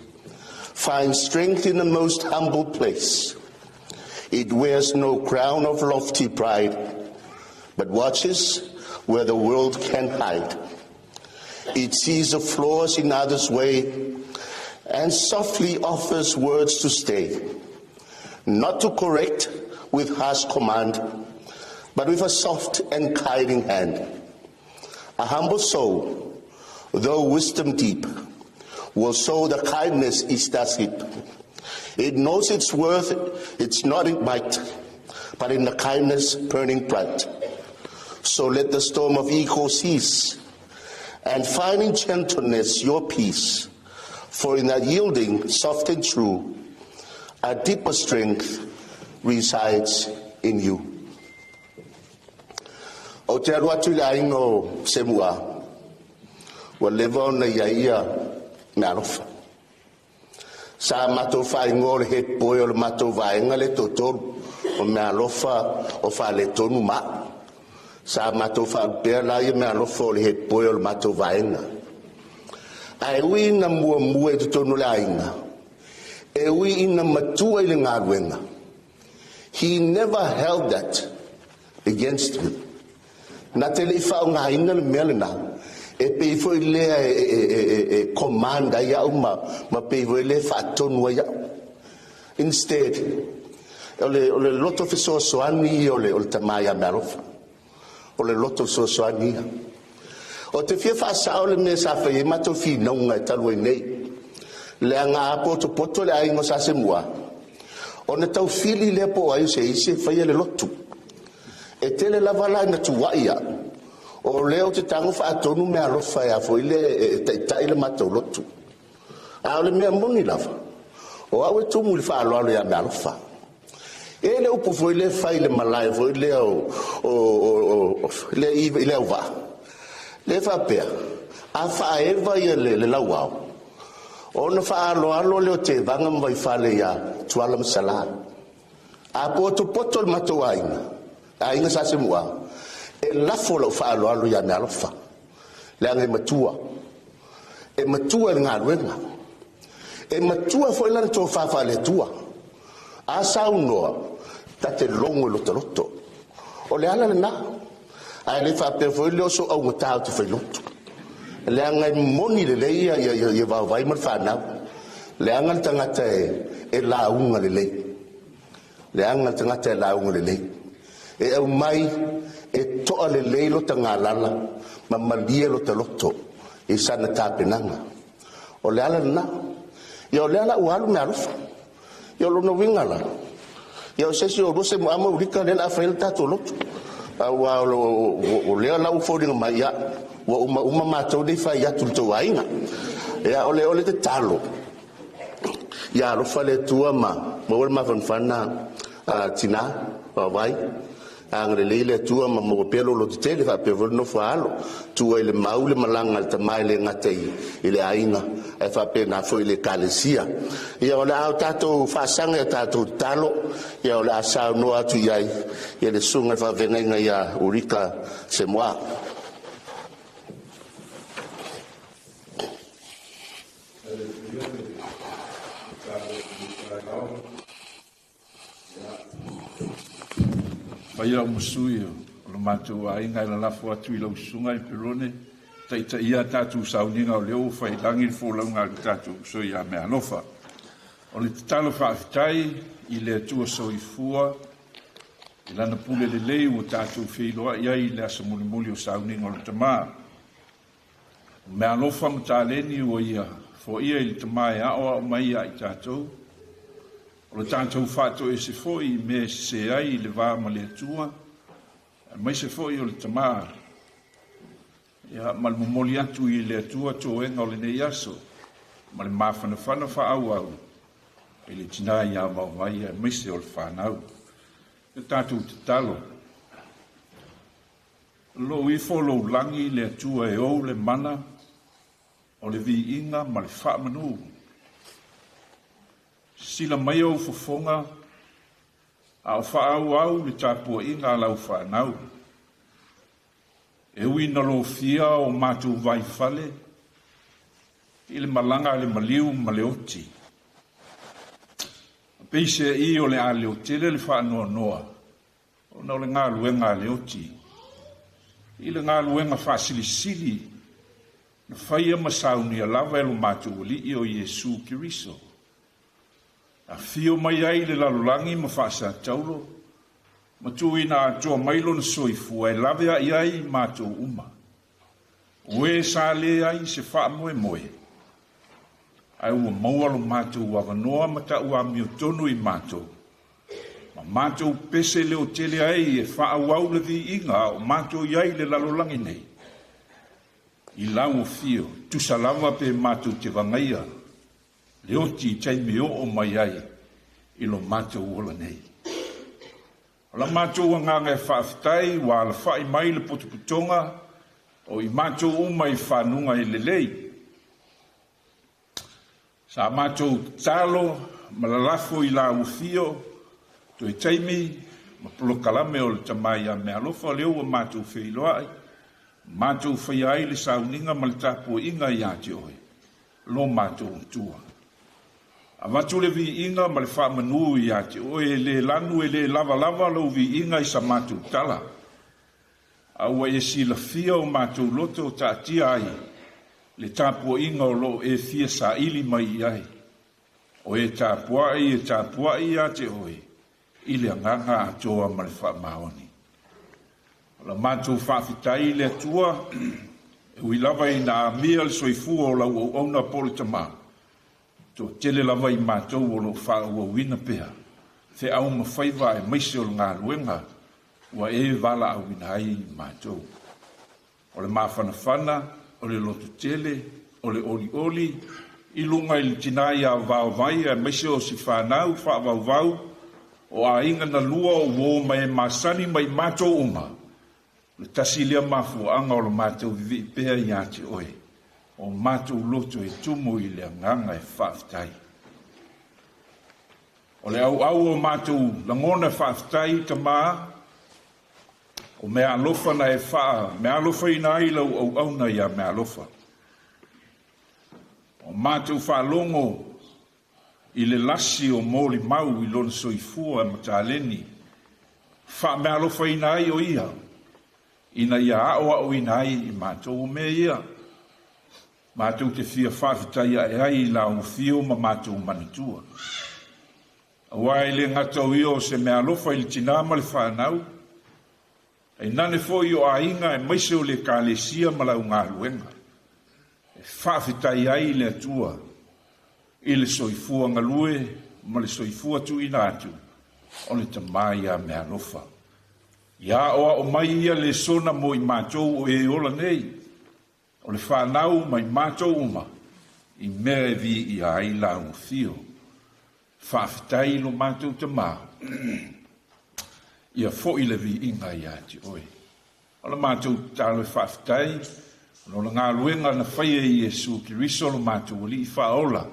finds strength in the most humble place. It wears no crown of lofty pride, but watches where the world can hide. It sees the flaws in others' way and softly offers words to stay, not to correct with harsh command, but with a soft and guiding hand. A humble soul, though wisdom deep, will sow the kindness it does heap. It knows its worth, it's not in might, but in the kindness burning bright. So let the storm of ego cease, and find in gentleness your peace. For in that yielding, soft and true, a deeper strength resides in you. Ou te alu atu i le aiga o Semua, ua leva ona i ai ia Mealofa. Sa matou faaigoa o le head boy o le matou vaega le toatolu, o Mealofa o Faaletonu ma au. Sa matou faalupea la ia Mealofa o le head boy o le matou vaega. Ae ui ina muamua i totonu o le aiga, e ui ina matua i le galuega, he never held that against him. Na te le i faaaogaina le mea lena, e pei foi lea e command ai au ma pei foi lea faatonu ai au. Instead, o le loto fesoasoani ia o le tamā ia Mealofa. O le loto fesoasoani ia. O te fia faasao le mea sa fai ai matou finauga e talu ai nei. Leaga a potopoto le aiga o Sa Semua, ona taufili lea po o ai o se isi e faia le lotu. E tele lava la ina tuai au, o lea ou te tago faatonu Mealofa e a foi le e taitai le matou lotu. A o le mea moni lava, o au e tumu i le faaaloalo ia Mealofa. E le upu foi le fai le malae foi lea o le i le auvaa. Le faapea, a faaeva ia le lauao, ona faaaloalo lea o tevaga ma vaifale ia Tuala ma Salā. A potopoto le matou aiga, aiga Sa Semua, e lafo lau faaaloalo ia Mealofa, leaga e matua. E matua i le galuega. E matua foi lana tofa faale-Atua. A saunoa, ta te logo i lotoloto. O le ala lena. Ae le faapea foi lea o so augatā o te failotu. Leaga e moni lelei ia vaovai ma le fanau. Leaga le tagata e lauga lelei. Leaga le tagata e lauga lelei. E aumai e toa lelei lo tagalala ma malie lo taloto i sana tapenaga. O le ala lena. Ia o le ala ua alu Mealofa. Ia o lona uiga la. Ia o se isi o lua Semua ma Ulika lea o le a fai le tatou lotu. Aua o lea la ua foliga mai ia, ua uma uma matou nei fai atu i le tou aiga. Ia o le tatalo, ia alofa le Atua ma maua le mafanafana tinā, vaovai. Agalelei le Atua ma maua pea lou lototetele faapea foi le nofo a alo. Tua i le mau le malaga a le tamā e le gata i le aiga, ae faapena foi i le ekalesia. Ia o le a o tatou faasaga i a tatou tatalo, ia o le a saunoa atu i ai ia le susuga i le faafeagaiga ia Ulika Semua. Fai au masui o le matou aiga e lalafo atu i lau susuga i Perone taitaia tatou sauniga o lea ua faiilagi le folauga a le tatou uso ia Mealofa. O le tatalo faafetai i le Atua soifua i lana pule lelei ua tatou feiloai ai i le aso mulimuli o sauniga o le tamā. O meaalofa ma taleni ua ia foaia i le Tamā e aoao mai ia i tatou. O le tatou faatoese foi i mea e sese ai i le va ma le Atua, aemaise foi o le Tamā, ia, ma le momoli atu i le Atua toega o lenei aso, ma le mafanafana faaauau i le tina ia Vaovai, aemaise o le fanau. Le tatou tatalo. Lou ifo lou lagi le Atua e ou le mana o le viiga ma le faamanu. Sila mai ou fofoga a o faaauau le tapuaiga a lau fanau. E ui na lofia o matou vaifale i le malaga a le maliu ma le oti. Peiseai o le a leotele le faanoanoa ona o le galuega a le oti. I le galuega faasilisili na faia ma saunia lava e lo matou Alii o Iesu Keriso. Afio mai ai le lalolagi ma faasataulo, ma tuuina atoa mai lona soifua e lave ai ai matou uma. O e sa le ai se faamoemoe, ae ua maua lo matou avanoa ma tauamiotonu i matou, ma matou pese leotele ai e faaauau le viiga o matou i ai le lalolagi nei. I lau afio, tusa lava pe matou te vagaia, le oti i taimi oo mai ai i lo matou ola nei. O la matou agaga e faafetai ua alafai mai le potopotoga o i matou uma i fanuga e lelei. Sa matou tatalo ma lalafo i lau afio, toe taimi ma polokalame o le Tamā ia Meaalofa o lea ua matou feiloai, matou faia ai le sauniga ma le tapuaiga ia te oe, lo matou Atua. Avatu le viiga ma le faamanu ia te oe, e le lanu e le lavalava lou viiga i sa matou tala. A ua e silafia o matou loto o taatia ai le tapuaiga o loo e fia saili mai i ai. O e tapuai e tapuai ia te oe i le agaga atoa ma le faamaoni. O la matou faafetai i le Atua, e ui lava ina amia le soifua o lau auauna po o le Tamā, toatele lava i matou o loo faaauauina pea feau ma faiva aemaise o le galuega ua e valaauina ai i matou. O le mafanafana, o le lototele, o le olioli, i luga i le tina ia Vaovai aemaise o si fanau faavauvau, o aiga na lua o uo ma e masani mai matou uma, le tasi lea mafuaaga o le matou vivii pea ia te oe, o matou loto e tumu i le agaga e faafetai. O le auau o matou lagona faafetai, Tamā, o meaalofa na e meaalofaina ai lau auauna ia meaalofa. O matou faalogo i le lasi o molimau i lona soifua ma taleni, faameaalofaina ai o ia, ina ia aoaoina ai i matou o mea ia. Matou te fia faafetai ae ai i lau afio ma matou manatua. Aua e le gata o ia o se meaalofa i le tina ma le fanau, tainane foi o aiga aemaise o le Ekalesia ma lau galuega. E faafetai ai i le Atua i le soifua galue ma le soifua tuuina atu o le Tamā ia meaalofa. Ia aoao mai ia lesona mo i matou o e ola nei, o le fanau ma i matou uma, i mea e viia ai lau afio. Faafetai lo matou Tamā, ia foi le viiga ia te oe. O la matou tatalo e faafetai, ona o le galuega na faia e Iesu Keriso lo matou Alii faaola,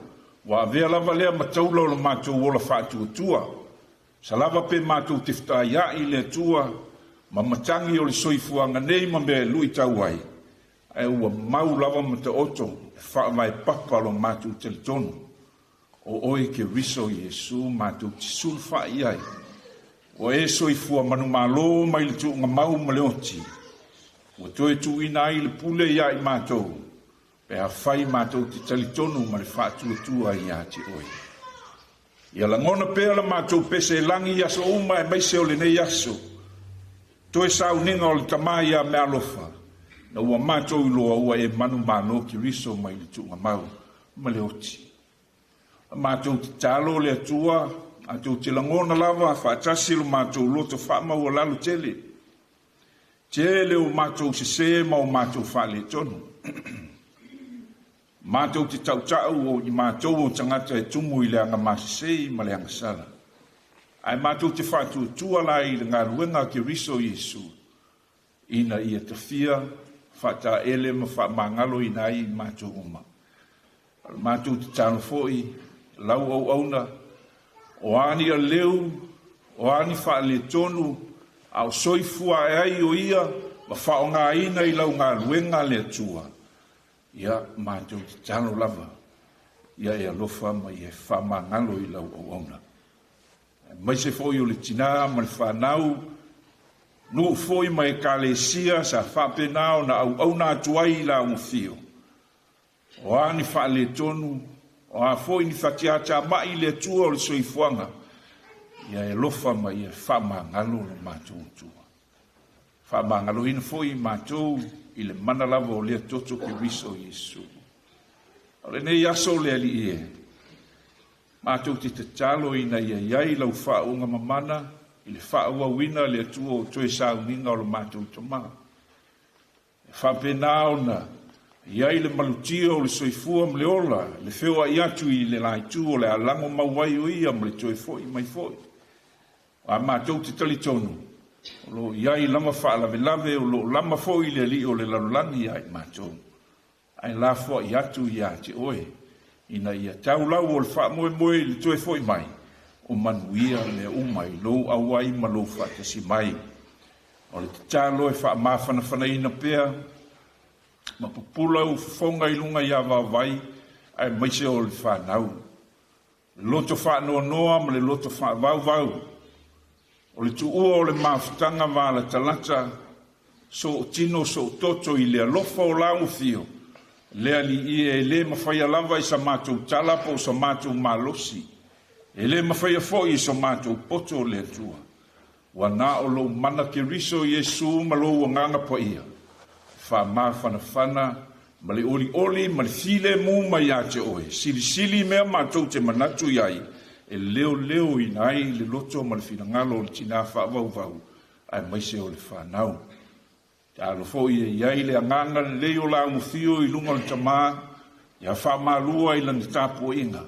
ua avea lava lea ma taula o lo matou ola faatuatua. Sa lava pe matou te fetaiai i le Atua ma matagi o le soifuaga nei ma mea e luitau ai, ae ua mau lava ma taoto e faavae papa lo matou talitonu. O oe Keriso Iesu matou te sulufai ai. Ua e soifua manumalo mai le tuugamau ma le oti, ua toe tuuina ai le pule ia i matou, pe afai matou te talitonu ma le faatuatua ia te oe. Ia lagona pea la matou pese e lagi i aso uma aemaise o lenei aso, toe sauniga o le Tamā ia meaalofa, Ina ua matou iloa ua e manumalo Keriso mai le tuugamau ma le oti. A matou tatalo le Atua, matou te lagona lava faatasi lo matou loto faamaualalo tele. Tele o matou sesē ma o matou faaletonu. Matou te tautau o i matou o tagata e tumu i le agamasesei ma le agasala. Ae matou te faatuatua la i le galuega a Keriso Iesu, ina ia tafia, faataele ma faamagaloina ai i matou uma. O le matou tatalo foi, lau auauna, o a ni aleu, o a ni faaletonu, a o soifua ae ai o ia ma faaaogaina i lau galuega a le Atua, ia matou tatalo lava, ia e alofa ma ia faamagalo i lau auauna. Aemaise foi o le tinā ma le fanau, nuu foi ma ekalesia sa faapena ona auauna atu ai i la afio. O a ni faaletonu, o a foi ni fatiatamai i le Atua o le soifuaga, ia e alofa ma ia faamagalo lo matou Atua. Faamagaloina foi matou i le mana lava o lea toto Keriso Iesu. O lenei aso le Alii e, matou te tatalo ina ia iai lau faauuga mamana i le faaauauina le Atua o toe sauniga o lo matou Tamā. E faapena ona iai le malutia o le soifua ma le ola, le feoai atu i le laitu o le alago mau ai o ia ma le toe foi mai foi. A matou te talitonu, o lo o iai lava faalavelave, o lo o lama foi le Alii o le lalolagi ia i matou. Ae lafoai atu ia te oe, ina ia taulau o le faamoemoe i le toe foi mai, o manuia mea uma i lou auai ma lou faatasi mai. O le tatalo e faamafanafanaina pea, ma pupula ufofoga i luga ia Vaovai, aemaise o le fanau. Le loto faanoanoa ma le loto faavauvau, o le tuua o le mafutaga valatalata, sootino soototo i le alofa o lau afio, le Alii e le mafaia lava i sa matou tala po o sa matou malosi, e le mafaia foi i sa matou poto le Atua. Ua na o lou mana Keriso Iesu ma lou agaga paia, faamafanafana ma le olioli ma le filemu mai ia te oe, silisili mea matou te manatu iai, e leoleoina ai le loto ma le finagalo o le tinā faavauvau, aemaise o le fanau. Talo foi e iai le agaga lelei o lau afio i luga o le Tamā, ia faamalua i lana tapuaiga.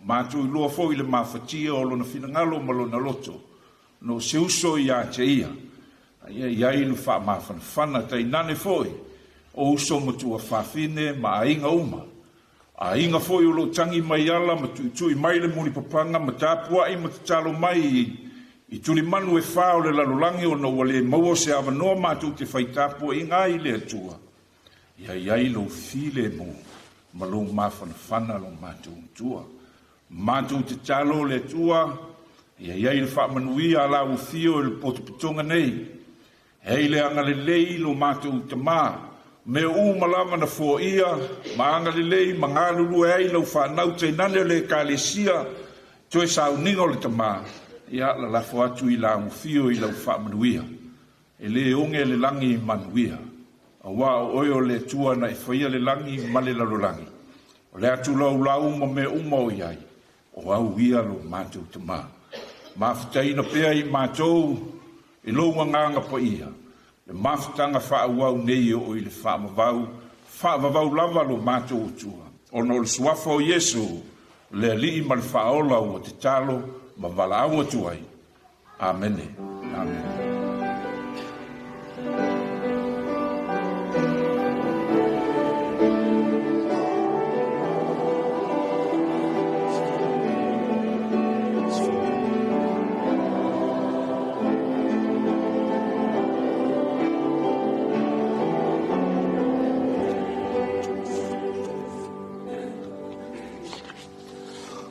Matou iloa foi le mafatia o lona finagalo ma lona loto, no se uso ia te ia, ia iai le faamafanafana tainane foi o uso matua fafine ma aiga uma. Aiga foi o lo tangi mai ala ma tuitui mai le mulipapaga ma tapuai ma tatalo mai i tulimanu e whā o le lalolagi o na ua le maua se avanoa matou te whai tapuaiga ai le Atua. Ia iai lou filemu ma lou mafanafana lo matou Atua. Matou te talo le Atua, ia iai le faamanuia a lau afio i le potopotoga nei. Hei le agalelei lo matou Tamā, mea uma lava na foaia, ma agalelei ma galulue ai lau fanau tainane o le ekalesia, toe sauniga o le Tamā, ia lalafo atu i lau afio i lau faamanuia. E le oge le lagi manuia, auā o oe o le Atua na e faia le lagi ma le lalolagi. O le atu lau lau ma mea uma o iai, o au ia lo matou Tamā. Mafutaina pea i matou i lou agaga paia, le mafutaga faaauau nei o i le faavavau, faavavau lava lo matou Atua. Ona o le suafa o Iesu, le Alii ma le Faaola ua tatalo ma valaau atu ai. Amene. Amene.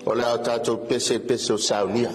O le a tatou pese i le pese o saunia.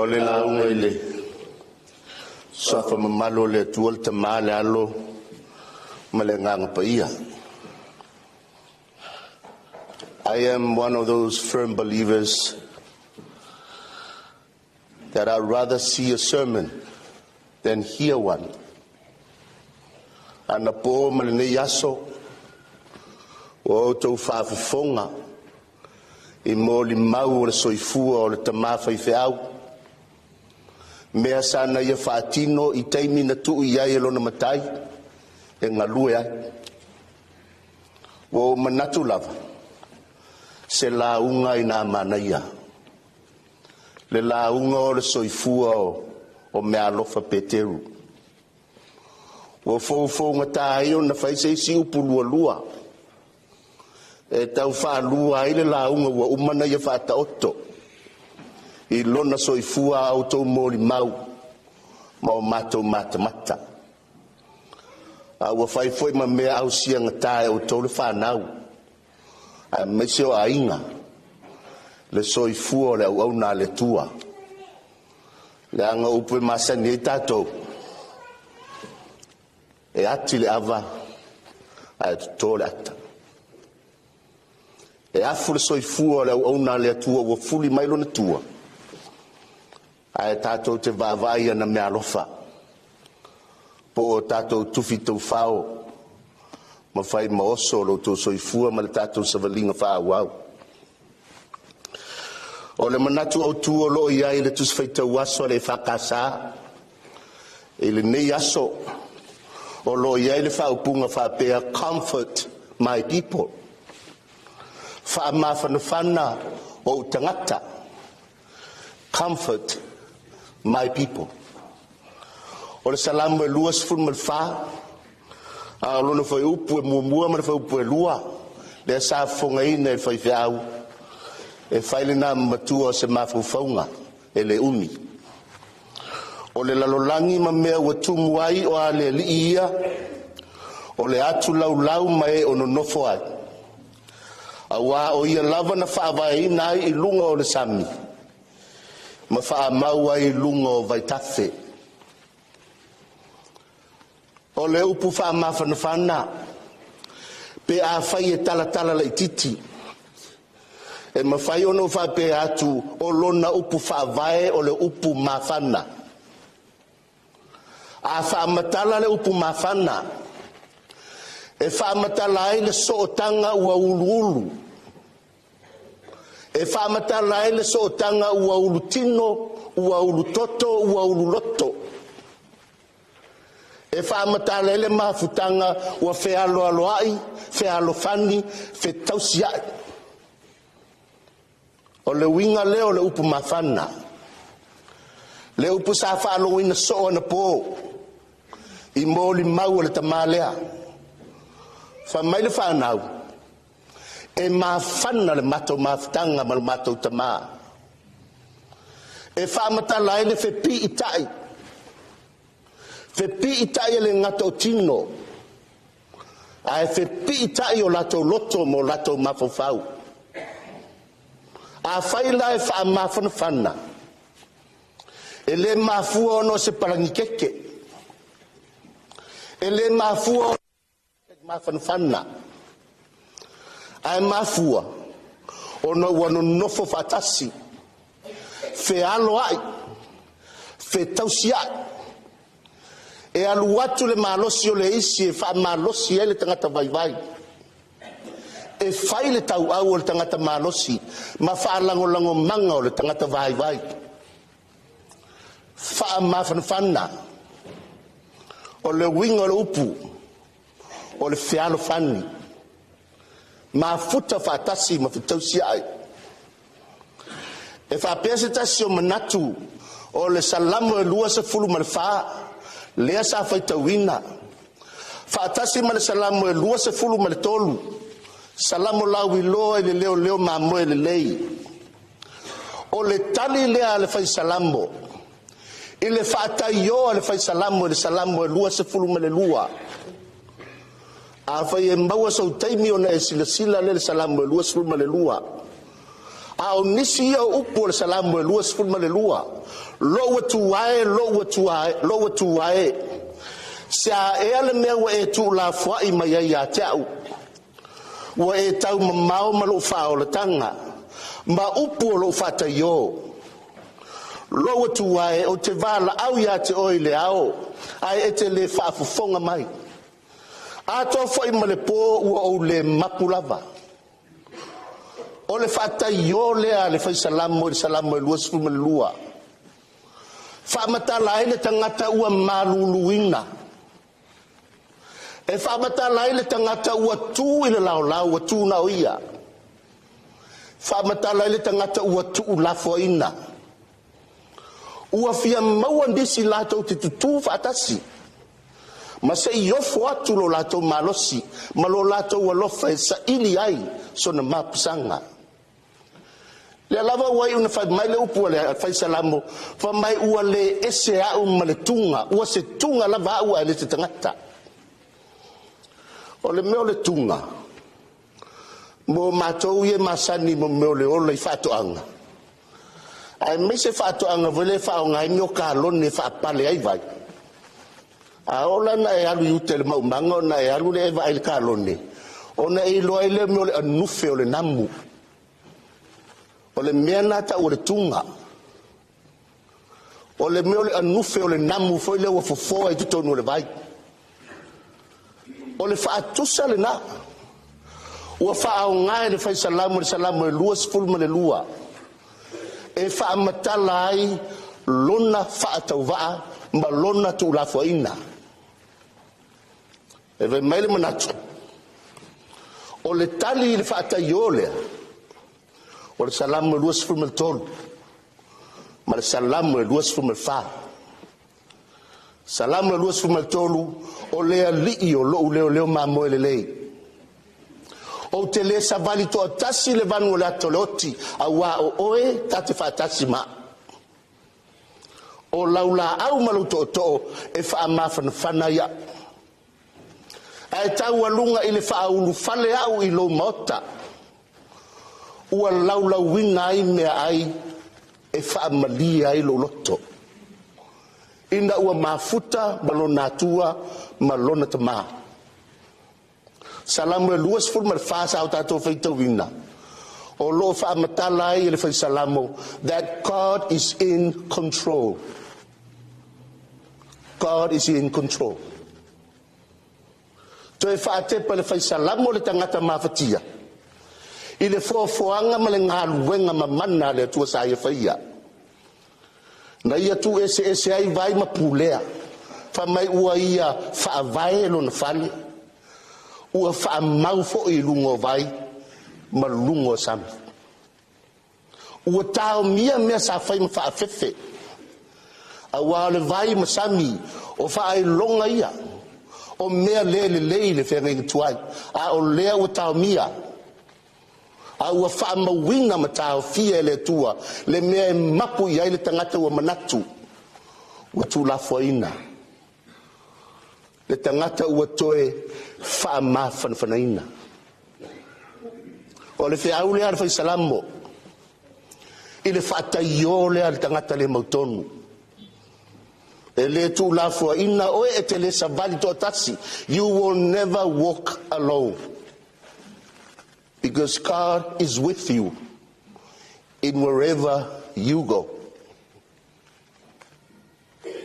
O le lauga i le suafa mamalu o le Atua le Tama le Alo ma le Agaga Paia. I am one of those firm believers that I'd rather see a sermon than hear one. Anapo ma lenei aso, ua outou faafofoga i molimau o le soifua o le tama faifeau, mea sa na ia faatino i taimi na tuu i ai e lona matai e galue ai. Ua ou manatu lava, se lauga ina a manaia, le lauga o le soifua o Meaalofa Peteru. Ua foufougata ai ona fai se isi upu lualua, e tau faalua ai le lauga ua uma ona ia faataoto i lona soifua a outou molimau ma o matou matamata. A ua fai foi ma mea ausiagata e outou le fanau, aemaise o aiga, le soifua o le auauna a le Atua. Leaga o upu e masani ai tatou, e ati le ava ae toto le ata. E afu le soifua o le auauna a le Atua ua fuli mai lona tua, ae tatou te vaavaai i ana meaalofa, po o tatou tufi taufao ma fai ma oso o lo outou soifua ma le tatou savaliga faaauau. O le manatu autu o lo o i ai le Tusi Faitau Aso a le EFKS i lenei aso, o lo o i ai le faaupuga faapea, “Comfort my people”, faamafanafana ou tagata, comfort my people. O le Salamo e 24, a o lona fuaiupu e 1 ma le fuaiupu e 2, lea sa fofogaina e le faifeau, e fai lena ma matua o se mafaufauga e le umi. O le lalolagi ma mea ua tumu ai o a le Alii ia, o le atu laulau ma e o nonofo ai. Auā o ia lava na faavaeina ai i luga o le sami, ma faamau ai i luga o vaitafe. O le upu faamafanafana, pe a fai e talatala laititi, e mafai ona ou faapea atu o lona upu faavae o le upu mafana. A faamatala le upu mafana, e faamatala ai le sootaga ua uluulu, e faamatala ai le sootaga ua ulutino, ua ulutoto, ua ululoto. E faamatala ai le mafutaga ua fealoaloai, fealofani, fetausiai. O le uiga lea o le upu mafana, le upu sa faalogoina soo anapo i molimau a le tamā lea. Fai mai le fanau, e mafana le matou mafutaga ma le matou tamā. E faamatala ai le fepiitai, fepiitai e le gata o tino, ae fepiitai o latou loto ma o latou mafaufau. A fai la e faamafanafana, e le mafua ona o se palagikeke, e le mafua mafanafana, ae mafua ona ua nonofo faatasi, fealoai, fetausiai, e alu atu le malosi o le isi e faamalosi ai le tagata vaivai, e fai le tauau o le tagata malosi ma faalagolagomaga o le tagata vaivai. Faamafanafana, o le uiga o le upu, o le fealofani, mafuta faatasi ma fetausiai. E faapea se tasi o manatu o le Salamo e 24, lea sa faitauina, faatasi ma le Salamo e 23, Salamo lauiloa i le leoleo mamoe lelei. O le tali lea a le fai Salamo, i le faataioa a le fai Salamo i le Salamo e 22. A fai e maua sou taimi ona e silasila lea i le Salamo e 22. A o nisi ia o upu o le Salamo e 22, Lou Atua e, lou Atua e, lou Atua e, se a ea le mea ua e tuulafoai mai ai ia te au, ua e taumamao ma lou faaolataga, ma upu o lou faataiō. Lou Atua e, ou te valaau ia te oe i le ao, ae e te le faafofoga mai. Atoa foi ma le pō ua ou le mapu lava. O le faataiō lea a le Fai Salamo i le Salamo e 22. Faamatala ai le tagata ua maluluina. E faamatala ai le tagata ua tu i le laolao ua tu na o ia. Faamatala ai le tagata ua tuulafoaiina. Ua fia maua nisi latou te tutū faatasi. Ma se i ofo atu lo latou malosi ma lo latou alofa e saili ai sona mapusaga. Lea lava ua iu ina fai mai le upu a le Fai Salamo, fai mai ua le ese au ma le tuga, ua se tuga lava au ae le se tagata. O le mea o le tuga, mo matou ia e masani mo mea o le ola i faatoaga, aemaise faatoaga foi lea e faaaoga ai mea o kalone e faapale ai vai. A oo la ina e alu i uta i le maumaga ona e alu lea e vaai i le kalone, ona e iloa ai lea o mea o le anufe o le namu. O le mea lena e tau o le tuga. O le mea o le anufe o le namu foi lea ua fofoa i totonu o le vai. O le faatusa lena. Ua faaaoga e le Fai Salamo i le Salamo e 22 e faamatala ai lona faatauvaa ma lona tuulafoaiina. E fai mai le manatu, o le tali i le faataiō lea, o le Salamo e 23 ma le Salamo e 24. Salamo e 23, o le Alii o lou leoleo mamoe lelei. Ou te le savali toatasi i le vanu o le ata o le oti, auā o oe ta te faatasi ma. O lau laau ma lou tootoo e faamafanafana ai au. Ae taualuga i le faaulufale au i lou maota, ua laulauina ai meaai e faamalie ai lou loto. Ina ua mafuta ma lona Atua ma lona tamā. Salamo e 24 sa o tatou faitauina, o loo faamatala ai e le Fai Salamo that God is in control. God is in control. Toe faatepa le Fai Salamo le tagata mafatia i le foafoaga ma le galuega mamana a le Atua sa ia faia. Na ia tuueseese ai vai ma pulea. Fai mai ua ia faavae lona fale, ua faamau foi i luga o vai ma luga o sami. Ua taomia mea sa fai ma faafefe, auā o le vai ma sami o faailoga ia o mea le lelei le feagaiga tuai, a o lea ua taomia, a ua faamauina ma taofia e le Atua le mea e mapu i ai le tagata ua manatu ua tuulafoaiina, le tagata ua toe faamafanafanaina. O le feau lea a le Fai Salamo i le faataiō lea a le tagata le mautonu. E le tuulafoaiina oe, e te le savali toatasi. You will never walk alone, because God is with you in wherever you go.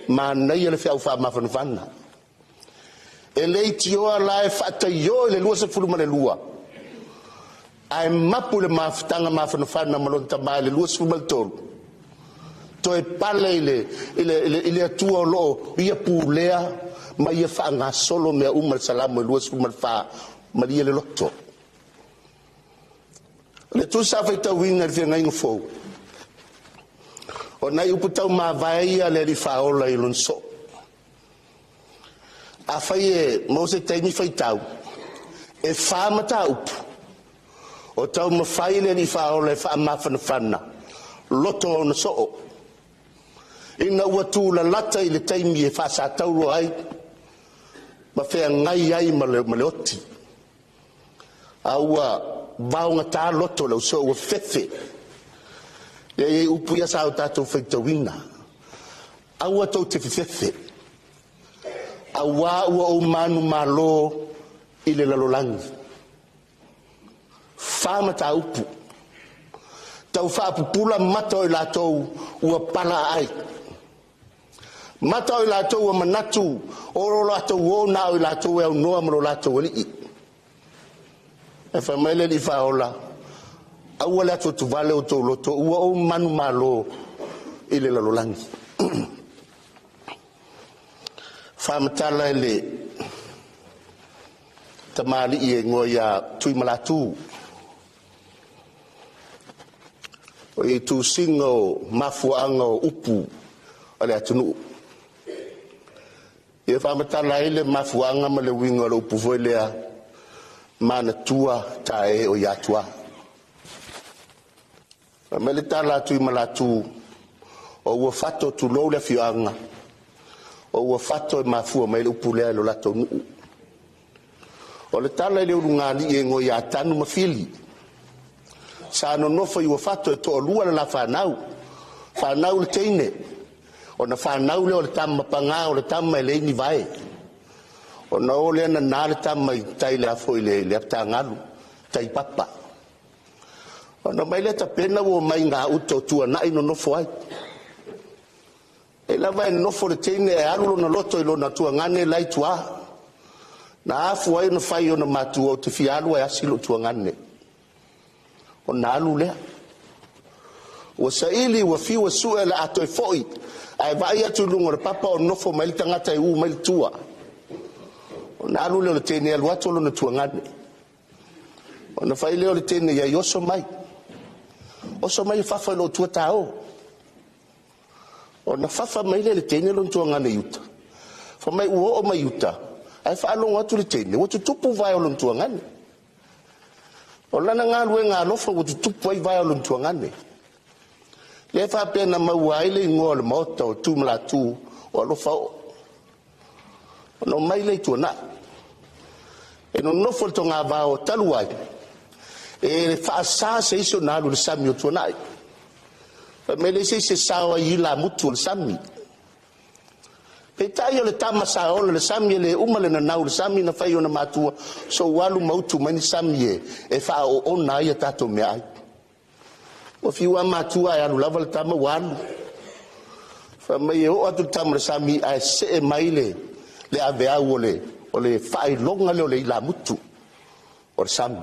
Manaia le feau faamafanafana. E le itioa la e faataiō i le 22, ae mapu le mafutaga mafanafana ma lona tamā i le 23. Toe pale i le Atua o loo ia pulea ma ia faagasolo mea uma le Salamo e 24, malie le loto. O le tusa faitauina i le Feagaiga Fou, o nai upu tau mavae ia le Alii Faaola i lona soo. Afai e maua se taimi faitau, e fa mataupu o taumafai le Alii Faaola e faamafanafana loto ona soo ina ua tulalata i le taimi e faasataulo ai ma feagai ai ma le oti. A ua vaogatā loto le ausoo ua fefe. Ia i upu ia sa o tatou faitauina. Aua tou te fefefe, auā ua ou manumalo i le lalolagi. Fa mataupu, tau faapupula mata o i latou ua palaaai, mata o i latou ua manatu o lo latou o na o i latou e aunoa ma lo latou alii. E fai mai le Alii Faaola, aua le atuatuvale o outou loto, ua ou manumalo i le lalolagi. Faamatala e le tamalii e igoa ia Tuimalatu, o le tusiga o mafuaaga o upu a le atunuu. Ia faamatala ai le mafuaaga ma le uiga o le upu foi lea, manatua tae o Iatua. Fai mai le tala a Tuimalatu, o Uafato tulou le afioaga, o Uafato e mafua mai le upu lea i lo latou nuu. O le tala i le ulugalii e igoa ia Tanumafili, sa nonofo i Uafato e toalua le la fanau, fanau le teine, ona fanau lea o le tama, paga o le tama e leai ni vae. Ona o lea nana le tama i tai i le foi le le avetagalus tai papa. Ona omai lea tapena ua omai i gauta o Tuanai nonofo ai. E lava e nofo le teine ae alu lona loto i lona tuagane la e i tua. Na afu ai ona fai i ona matua, ou te fia alu e asi lou tuagane. Ona alu lea. Ua saili, ua fiu e sue le a toe foi, ae vaai atu i luga o le papa o nofo mai le tagata e u mai le tua. Ona alu lea o le teine alu atu o lona tuagane. Ona fai lea o le teine i ai, oso mai. Oso mai e fafa i lou tua tāo. Ona fafa mai lea e le teine lona tuagane i uta. Fai mai ua oo mai uta, ae faalogo atu le teine, ua tutupu vae o lona tuagane. O lana galuega alofa ua tutupu ai vae o lona tuagane. Lea e faapea na maua ai le igoa o le maota o Tuimalatu o alofa oo. Ona omai lea i Tuanai. E nonofo i le togavao talu ai, e faasa se isi ona alu i le sami o Tuanai. Fai mai leai se isi e sao ai i ilamutu o le sami. Peitai o le tama saola le sami e le uma le nanau i le sami na fai e ona matua, sou alu ma utu mai ni sami e faaoona ai a tatou meaai. Ua fiu lava matua ae alu lava le tama ua alu. Fai mai e oo atu le tama i le sami ae see mai le aveau o le faailoga lea o le ilamutu o le sami.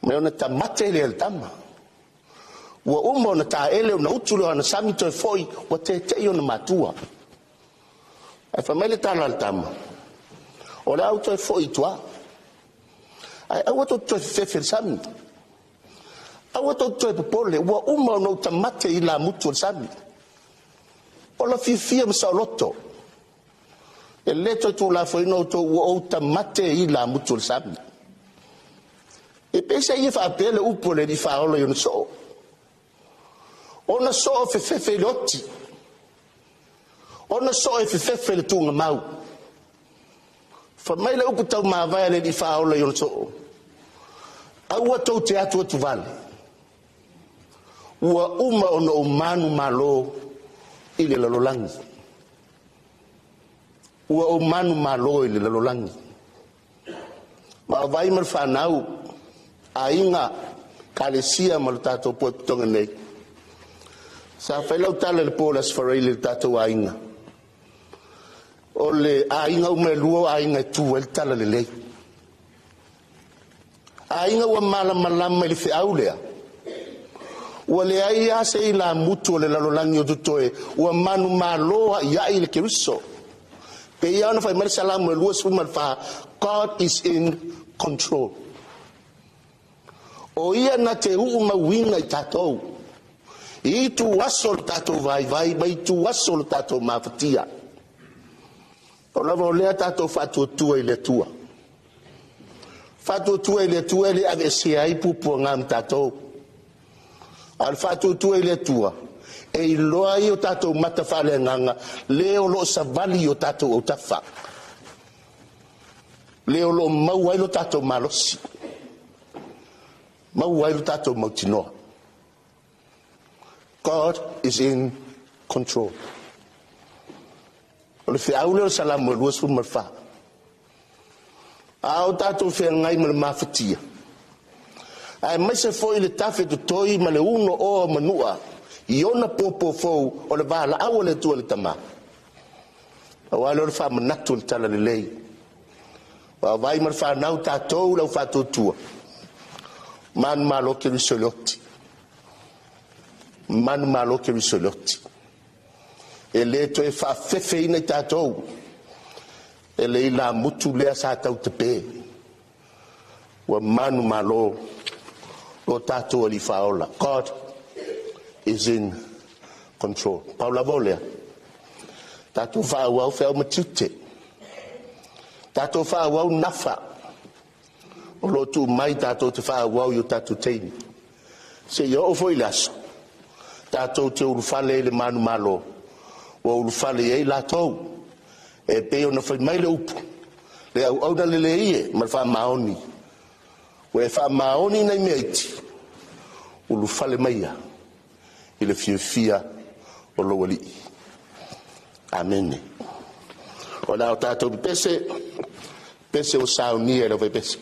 Mai ona tamate lea i le tama. Ua uma ona taele ona utu lea o ana sami toe foi, ua tete'i ona matua. Ae fai mai le tala a le tama, o le a ou toe foi i tua. Ae aua tou te toe fefefe i le sami. Aua tou te toe popole, ua uma ona ou tamate i ilamutu o le sami. Ola fiafia ma saoloto. E le toe tuulafoaiina outou ua ou tamate i ilamutu o le sami. E peiseai e faapea le upu a le Alii Faaola i ona soo. Ona soo fefefe i le oti. Ona soo e fefefe i le tuugamau. Fai mai le upu taumavae a le Alii Faaola i ona soo, aua tou te atuatuvale, ua uma ona ou manumalo i le lalolagi. Ua ou manumalo i le lalolagi. Vaavaai ma le fanau, aiga, kalesia ma le tatou potopotoga nei. Sa fai lau tala i le po o le Aso Faraile i le tatou aiga. O le aiga uma e lua o aiga e tu ai le talalelei. Aiga ua malamalama i le feau lea. Ua leai lava se ilamutu o le lalolagi o totoe, ua manumalo aiai le Keriso. Pei ona fai mai le Salamo e 24, God is in control. O ia na te uu mauina i tatou. I itu aso le tatou vaivai ma itu aso le tatou mafatia. O lava o lea tatou faatuatua i le Atua. Faatuatua i le Atua e le aveesea ai puapuaga ma tatou. A o le faatuatua i le Atua, e iloa ai o tatou mata faaleagaga, le o loo savali i o tatou autafa. Le o loo maua ai lo tatou malosi. Maua ai lo tatou mautinoa. God is in control. O le feau lea o le Salamo e 24. A o tatou feagai ma le mafatia, aemaise foi le tafe totoi ma le uno oa o manua i ona pōpō fou o le valaau a le Atua i le tama. Aua lea o le faamanatu o le talalelei. Vaavaai ma le fanau tatou le aufaatuatua, manumalo Keriso i le oti. Manumalo Keriso i le oti. E le toe faafefeina i tatou e le ilamutu lea sa tautape. Ua manumalo lo tatou Alii Faaola. God is in control. Pau lava o lea, tatou faaauau feau ma tiute, tatou faaauau nafa o lo o tuu mai tatou te faaauau i o tatou taimi, seia oo foi i le aso tatou te ulufale i le manumalo ua ulufale i ai latou e pei ona fai mai le upu, le auauna lelei e ma le faamaoni, ua e faamaoni i nai mea iti, ulufale maia i le fiafia o lou alii. Amene. O le a o tatou pepese, pese ua saunia e le aufaipese.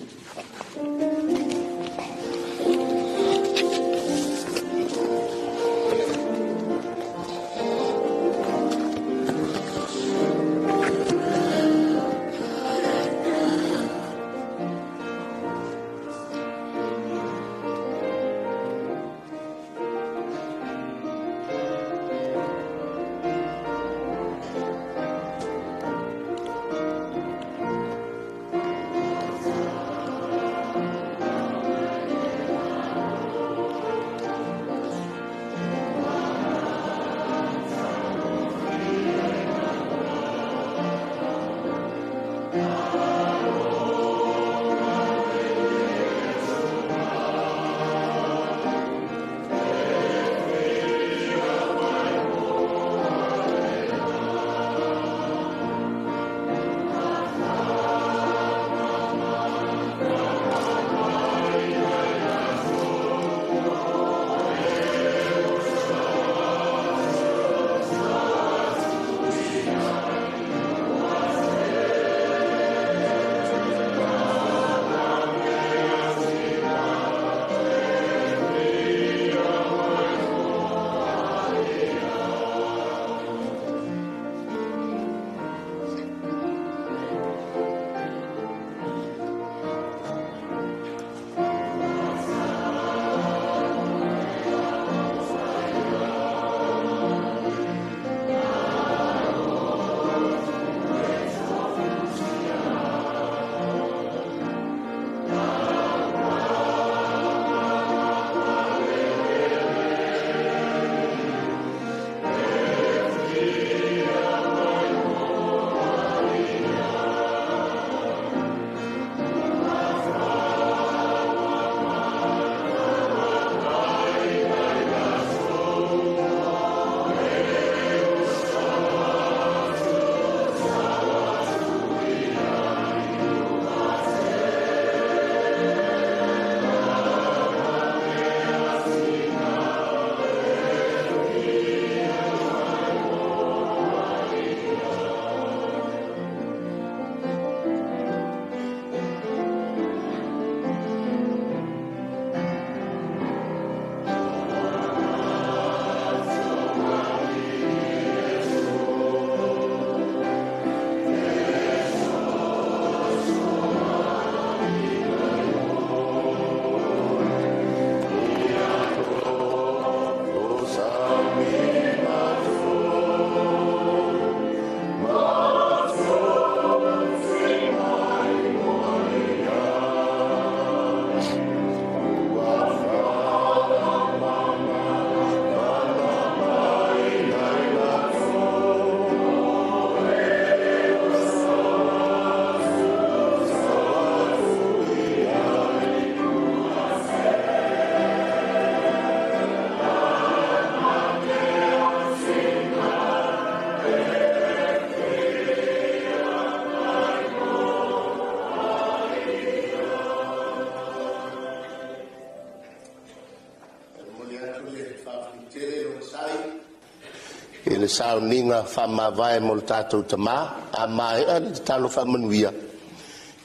sauniga faamavae mo le tatou tamā. A maea le tatalo faamanuia,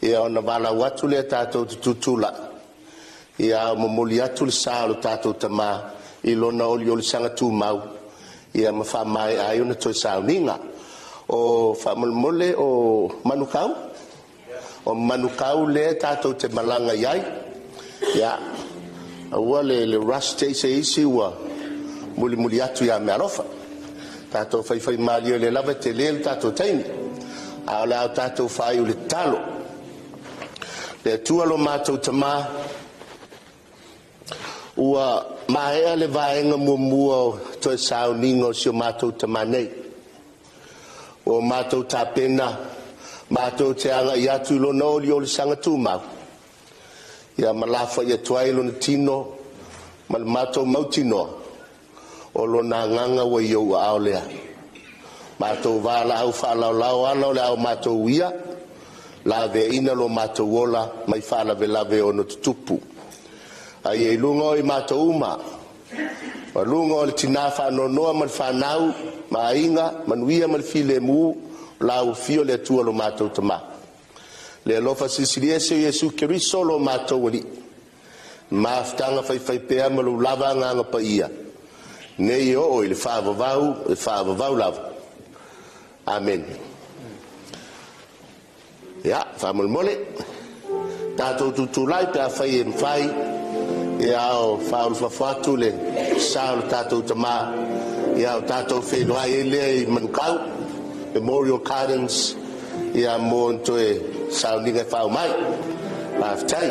ia ona valaau atu lea tatou te tutulai, ia a o momoli atu le sa o le tatou tamā i lona oliolisaga tumau, ia ma faamaea ai ona toe sauniga. O faamolemole o Manukau, o Manukau lea tatou te malaga i ai. Ia, aua le rush te i se isi ua mulimuli atu ia meaalofa. Tatou faifaimalie o lea lava e tele le tatou taimi. A o le a o tatou faaiu i le tatalo. Le Atua lo matou Tamā, ua maea le vaega muamua o toe sauniga o si o matou tamā nei. Ua matou tapena matou te agai atu i lona oliolisaga tumau, ia ma lafoai atu ai lona tino ma le matou mautinoa o lona agaga ua i ou aao lea. Matou valaau faalaolao ala o le a o matou uia, laveaiina lo matou ola mai faalavelave e ono tutupu. A ia i luga o i matou uma, o luga o le tina faanoanoa ma le fanau, ma aiga, manuia ma le filemu, o la ua fio le Atua lo matou Tamā. Le alofa silisili ese o Iesu Keriso lo matou Alii, mafutaga faifaipea ma lou lava Agaga Paia, nei e oo i le faavavau, e faavavau lava. Amene. Ia, faamolemole, tatou tutulai pe afai e mafai, ia o faaulufafo atu le sa o le tatou tamā, ia o tatou feiloai ai lea i Manukau, Memorial Gardens, ia mo ni toe sauniga e faaoo mai. Faafetai.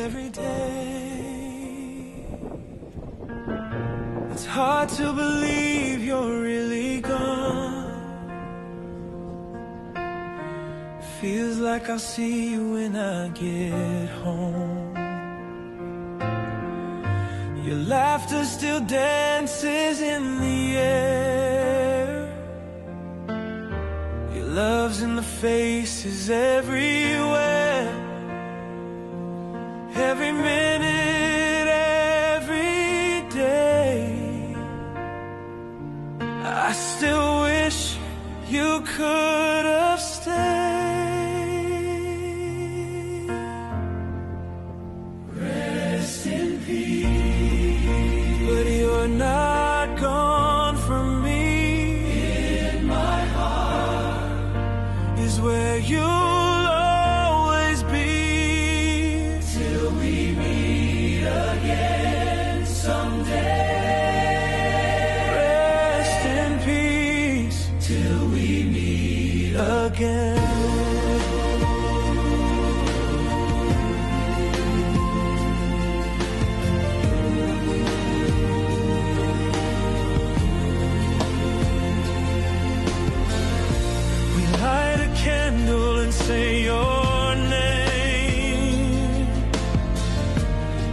Every day. It's hard to believe you're really gone. Feels like I'll see you when I get home. Your laughter still dances in the air. Your love's in the faces everywhere. Every minute, every day. I still wish you could have stayed. Rest in peace. But you're not gone from me. In my heart is where you'll always be. Till we meet again someday. Rest in peace till we meet again. We light a candle and say your name.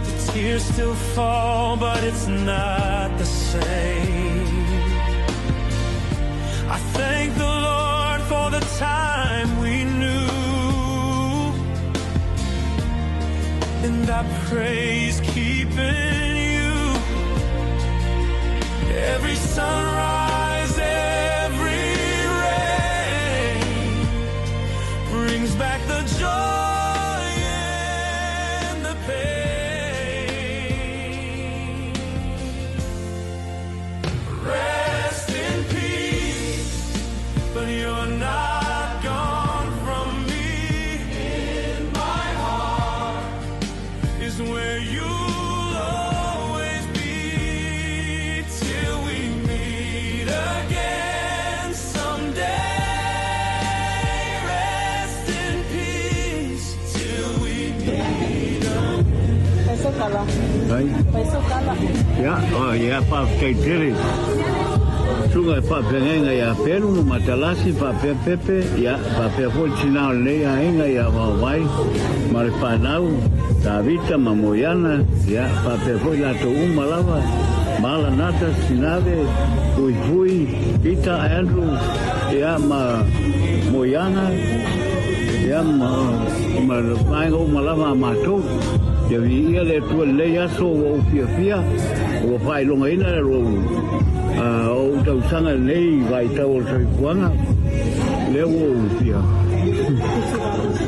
The tears still fall, but it's not the same. I thank the Lord for the time we knew. And I praise keeping you. Every sunrise, every rain brings back the joy and the pain. Rest in peace, but you're not gone from me. In my heart is where you'll always be till we meet again someday. Rest in peace till we meet Ai. Ia, o, ia, faafetai tele. Susuga i faafeagaiga ia Pelu ma Matalasi faapea Pepe, ia, faapea foi le tina o lenei aiga ia Vaovai ma le fanau, Tavita ma Moiana, ia, faapea foi latou uma lava, Malanata, Sinave, Fuifui, Peter, Andrew, ia, ma Moiana, ia, ma, ma le vaega uma lava a matou. Ia viia le Atua i lenei aso ua ou fiafia, ua faailogaina lou ou tausaga i lenei vaitau o le soifuaga, lea ua ou fia,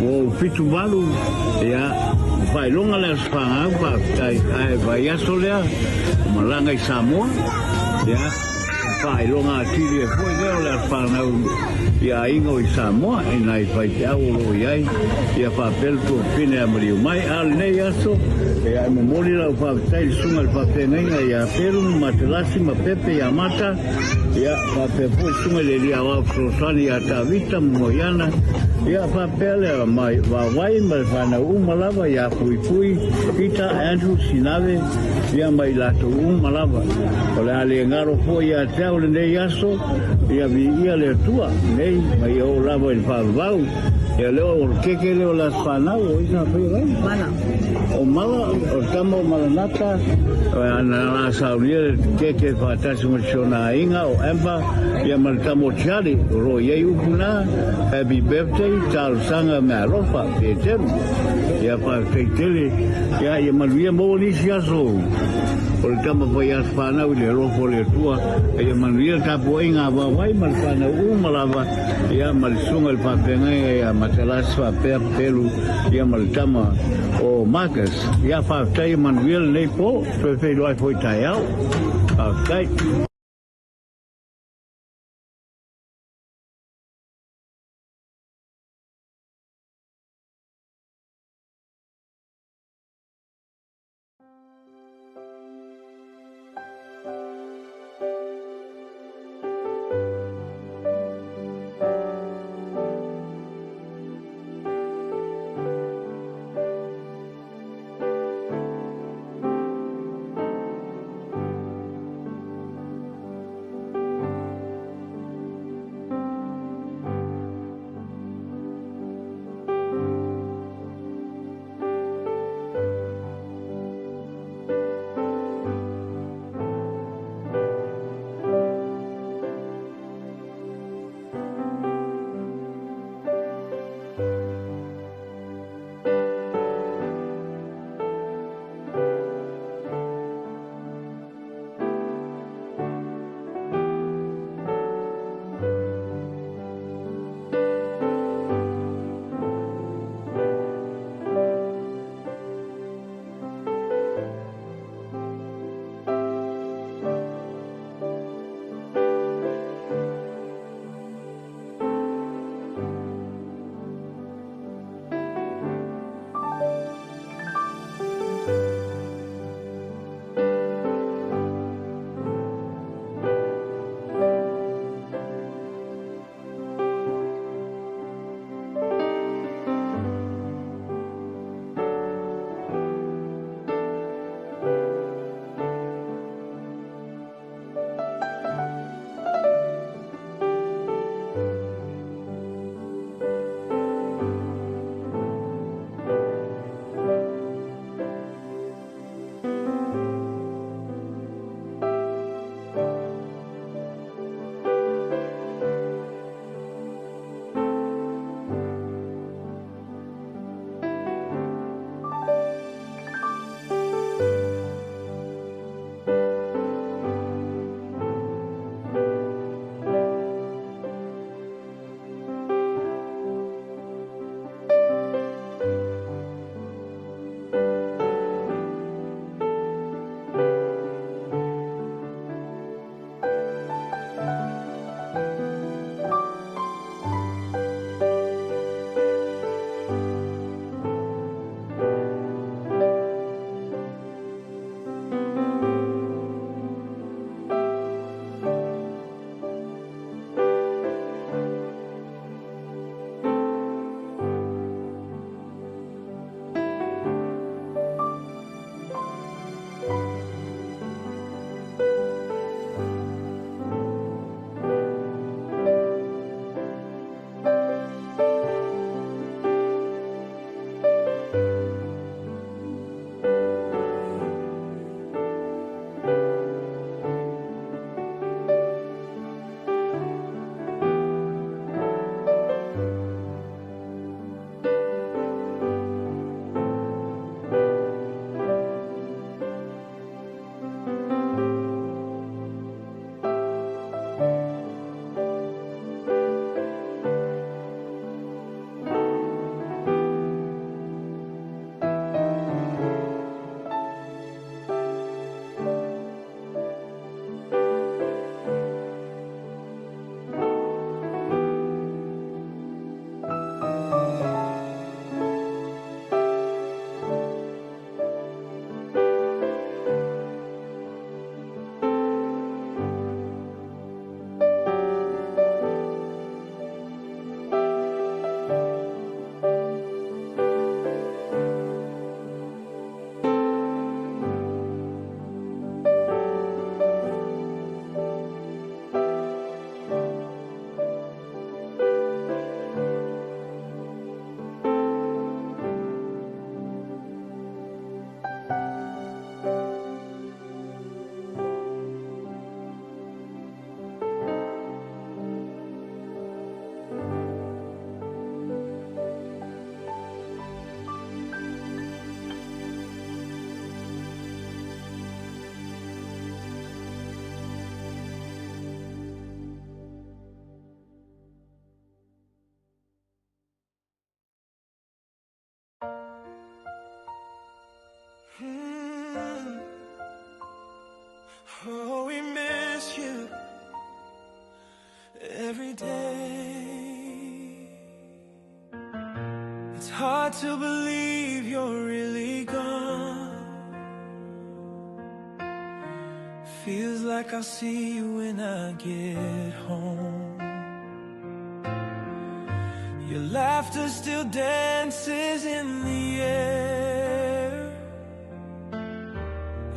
ua ou 78, ia, ua faailoga le Aso Fanau, faafetai, ae vaiaso lea, ua malaga i Samoa, ia, Faailoga atili ai foi lea o le aso fanau i aiga o i Samoa i nai faifeau o lo o i ai ia faapea le tuafafine a maliu mai. A o lenei aso, ia e momoli lau faafetai i le susuga i le faafeagaiga ia Pelu ma Matelasi ma Pepe ia Mata, ia faapea foi le susuga i le Alii Aoao Fesoasoani ia Tavita ma Moiana, ia faapea le Vaovai ma le fanau uma lava ia Fuifui, Peter, Andrew, Sinave, ia ma i latou uma lava. O le a le galo foi ia te au lenei aso, ia viia le Atua nei, ma ia oo lava i le faavavau. Ia lea o le keke lea o le aso fanau, o ai sa faia ai? Mala. O Mala, o le tama o Malanata, na la saunia le keke faatasi ma si ona aiga o Amber, ia ma le tama o Charlie, o lo o i ai upu na, Happy birthday, talosaga meaalofa, Peteru. Ia faafetai tele, ia, ia manuia maua nisi aso o le tama fai aso fanau i le alofa o le Atua. Ia manuia le tapuaiga a Vaovai ma le fanau uma lava, ia ma le susuga i le faafeagaiga ia Matalasi faapea Pelu, ia ma le tama o Marcus. Ia faafetai ia manuia lenei po, toe feiloai foi taeao. Faafetai. Hard to believe you're really gone. Feels like I'll see you when I get home. Your laughter still dances in the air.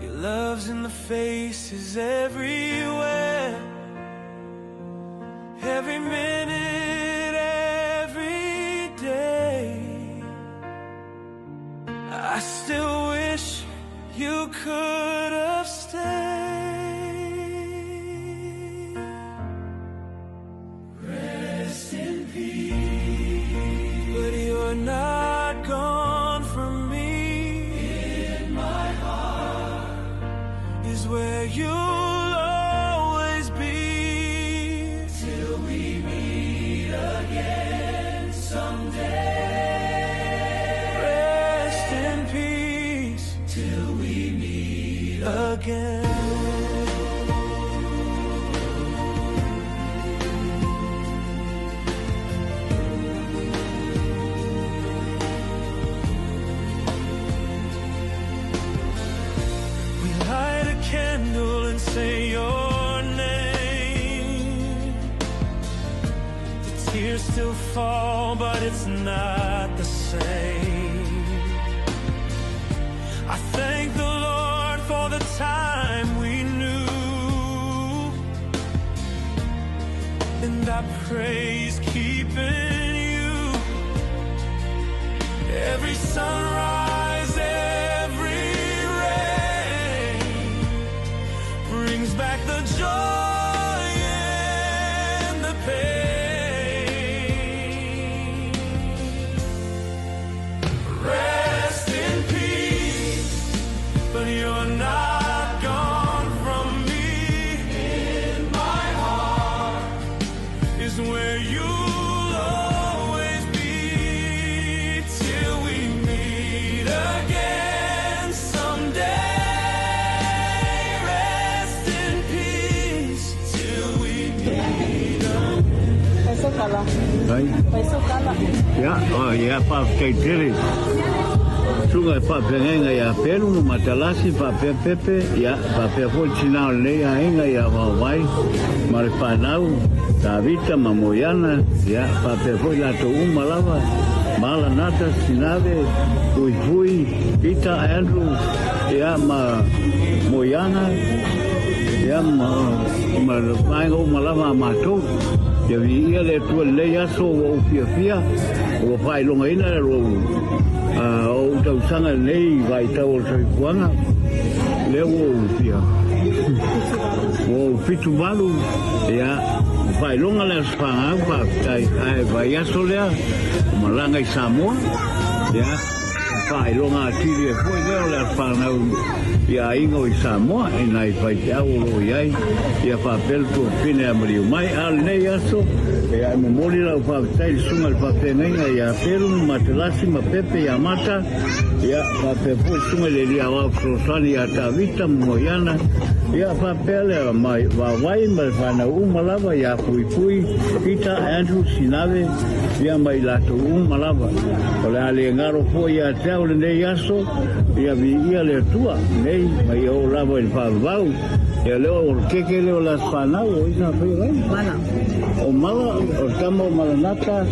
Your love's in the faces everywhere. Every minute, every day. I still wish you could have stayed. Rest in peace. But you're not gone from me. In my heart is where you'll always be. Till we meet again someday. Rest in peace till we meet again. We light a candle and say your name. The tears still fall, but it's not the same. I thank the Lord for the time we knew, and I praise keeping you. Every sunrise, every rain brings back the joy and the pain. Rest in peace, but you're not gone from me. In my heart is where you'll always be till we meet again someday. Rest in peace till we meet Ai. Ia, oh, ia, faafetai tele. Susuga i faafeagaiga ia Pelu ma Matalasi faapea Pepe, ia, faapea foi le tinā o lenei aiga ia Vaovai ma le fanau, Tavita ma Moiana, ia, faapea foi latou uma lava, Malanata, Sinave, Fuifui, Peter, Andrew, ia, ma Moiana, ia, ma, ma le vaega uma lava a matou. Ia viia le Atua i lenei aso ua ou fiafia, ua faailogaina lou ou tausaga i lenei vaitau o le soifuaga, lea ua ou fia, ua ou 78, ia, ua faailoga le aso fanau, faafetai, ae vaiaso lea, ua malaga i Samoa, ia, Faailoga atili ai foi lea o le aso fanau i aiga o i Samoa i nai faifeau o lo o i ai ia faapea le tuafafine a maliu mai. A o lenei aso, e momoli lau faafetai i le susuga i le faafeagaiga ia Peru ma Matalasi ma Pepe ia Mata, ia faapea foi le susuga i le Alii Aoao Fesoasoani ia Tavita ma Moiana, ia faapea le Vaovai ma le fanau uma lava ia Fuifui, Peter, Andrew, Sinave, ia ma i latou uma lava. O le a le galo foi ia te au lenei aso, ia viia le Atua nei ma ia oo lava i le faavavau. Ia lea o le keke lea o le aso fanau, o ai sa faia ai? Mala. O Mala, o le tama o Malanata,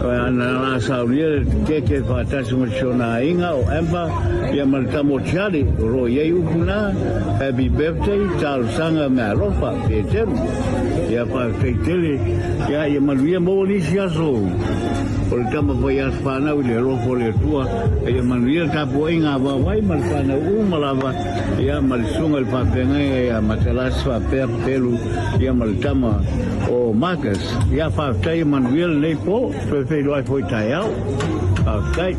ana la saunia le keke faatasi ma si ona aiga o Amber, ia ma le tama o Charlie, o lo o i ai upu na, Happy birthday, talosaga meaalofa, Peteru. Ia faafetai tele, ia ia manuia maua nisi aso o le tama fai aso fanau i le alofa o le Atua. Ia manuia le tapuaiga a Vaovai ma le fanau uma lava, ia ma le susuga i le faafeagaiga ia Matalasi faapea Pelu, ia ma le tama o Marcus. Ia faafetai ia manuia lenei po, toe feiloai foi taeao. Faafetai.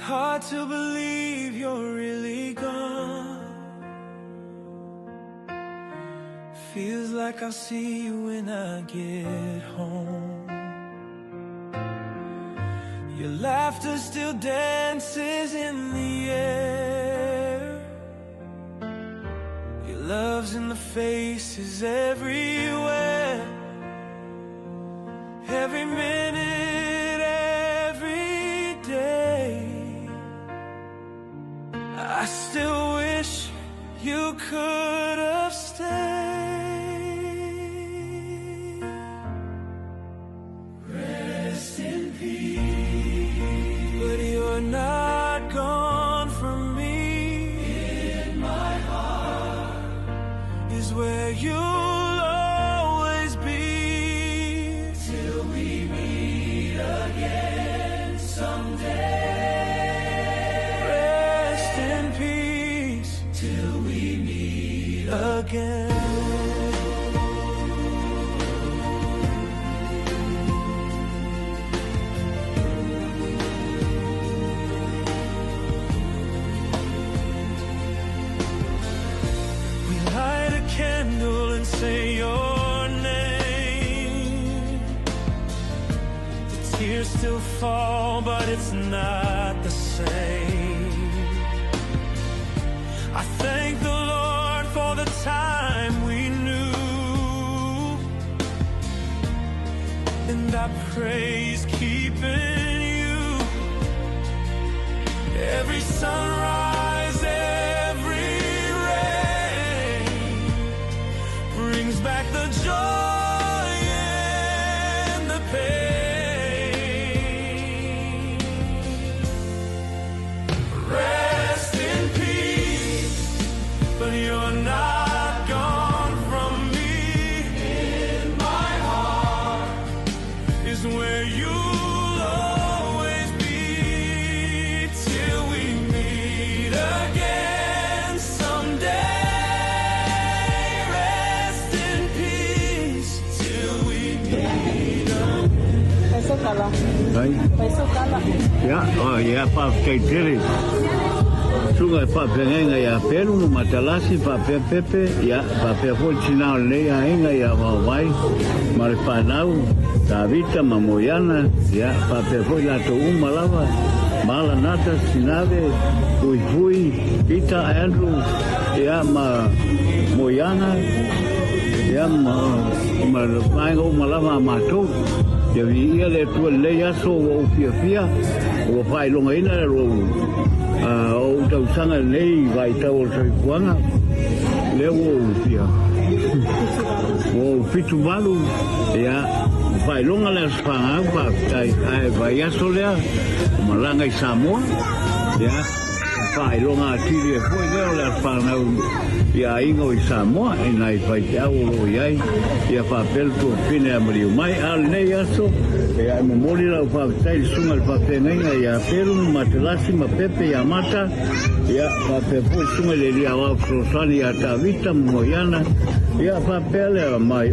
hard to believe you're really gone. Feels like I'll see you when I get home. Your laughter still dances in the air. Your love's in the faces everywhere. Every minute, every day. I still wish you could have stayed. Rest in peace. But you're not gone from me. In my heart is where you'll always be. Till we meet again someday. Rest in peace till we meet again. We light a candle and say your name. The tears still fall, but it's not the same. I thank the Lord for the time we knew, and I praise keeping you. Every sunrise, every rain brings back the joy and the pain. Rest in peace, but you're not gone from me. In my heart is where you'll always be till we meet again someday. Rest in peace till we meet again. Ai. Ia, oh, ia, faafetai tele. Susuga i faafeagaiga ia Pelu ma Matalasi faapea Pepe, ia, faapea foi le tinā o lenei aiga ia Vaovai ma le fanau, Tavita ma Moiana, ia, faapea foi latou uma lava, Mala Nata, Sinave, Fuifui, Peter, Andrew, ia, ma Moiana, ia, ma, ma le vaega uma lava a matou. Ia viia le Atua i lenei aso ua ou fiafia, ua faailogaina lou ou tausaga i lenei vaitau o le soifuaga, lea ua ou fia, ua ou 78, ia, ua faailoga le Aso Fanau, faafetai, ae vaiaso lea, ua malaga i Samoa, ia, Faailoga atili ai foi lea o le aso fanau i aiga o i Samoa i nai faifeau o lo o i ai, ia faapea le tuafafine ia maliu mai. A o lenei aso, ia e momoli lau faafetai i le susuga i le faafeagaiga ia Pelu ma Matelasi ma Pepe ia Mata, ia faapea foi le susuga i le Alii Aoao Fesoasoani ia Tavita ma Moiana, ia faapea le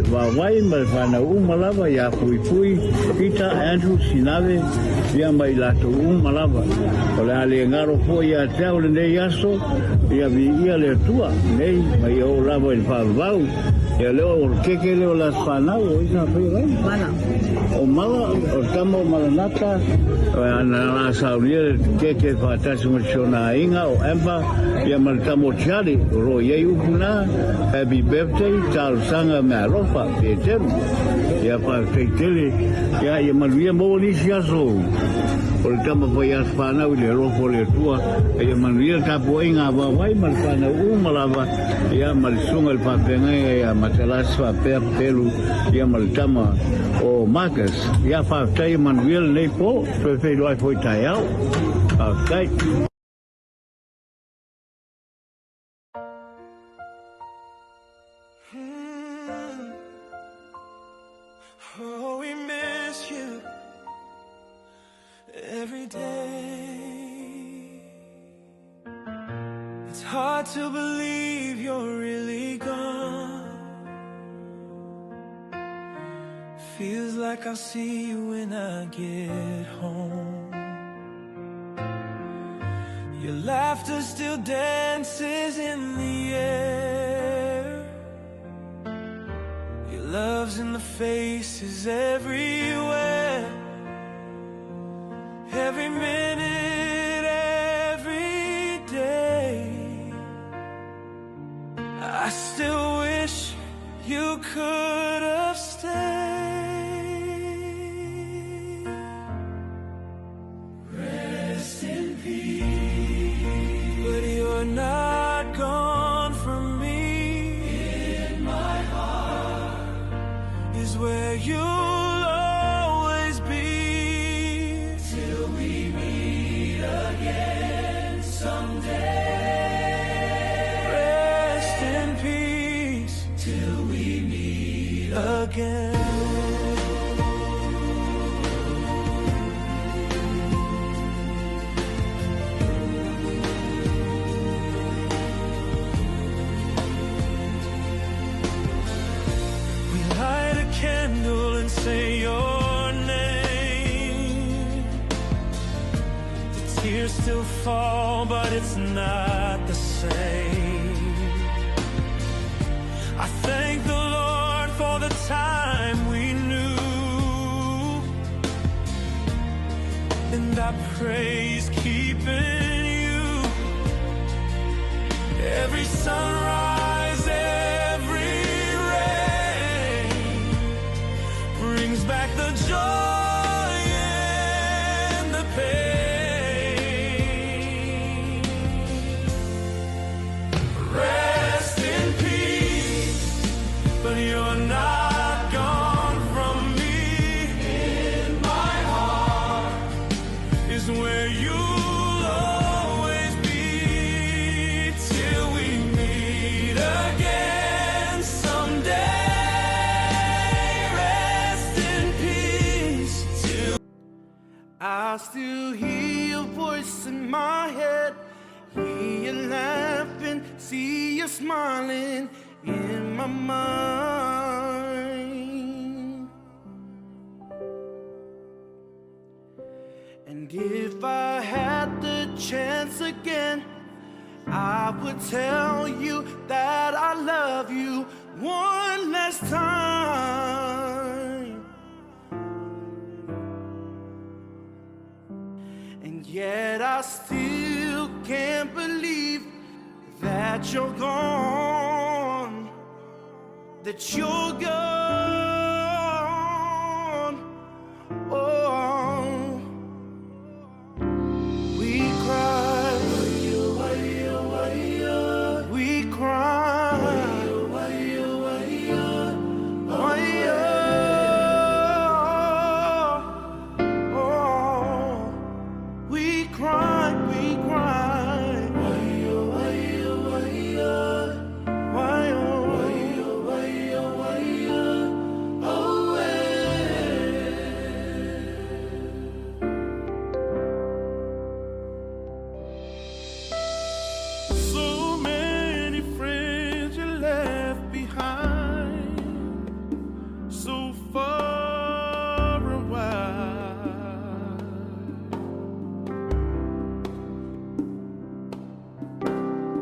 Vaovai ma le fanau uma lava ia Fuifui, Peter, Andrew, Sinave, ia ma i latou uma lava. O le a le galo foi ia te au lenei aso, ia viia le Atua nei, ma ia oo lava i le faavavau. Ia lea o le keke lea o le aso fanau, o ai sa faia lai? Mala. O Mala, o le tama o Malanata, na la saunia le keke faatasi ma si ona aiga o Amber, ia ma le tama o Charlie, o lo o i ai upu na, Happy birthday, talosaga meaalofa, Peteru. Ia faafetai tele, ia ia manuia maua nisi aso o le tama fai aso fanau i le alofa o le Atua. Ia manuia le tapuaiga a Vaovai ma le fanau uma lava, ia ma le susuga i le faafeagaiga ia Matalasi faapea Pelu, ia ma le tama o Marcus. Ia faafetai ia manuia lenei po, toe feiloai foi taeao. Faafetai. Oh, we miss you every day. It's hard to believe you're really gone. Feels like I'll see you when I get home. Your laughter still dances in the air. Your love's in the faces everywhere. Every minute, every day. I still wish you could have stayed. Rest in peace. But you're not gone from me. In my heart is where you'll always be. Till we meet again someday. Rest in peace till we meet again. We light a candle and say your name. The tears still fall, but it's not the same. I thank the Lord for the time we knew, and I praise keeping you. Every sunrise, every rain brings back the joy and the pain. Rest in peace, but you're not gone from me. In my heart is where you'll always be till we meet again someday. Rest in peace till I still hear your voice in my head. Hear you laughing, see you smiling in my mind. And if I had the chance again, I would tell you that I love you one last time. And yet I still can't believe that you're gone, that you're gone. Oh, we cry, we cry. Oh, oh, we cry. Why, oh, So many friends you left behind, so far and wide.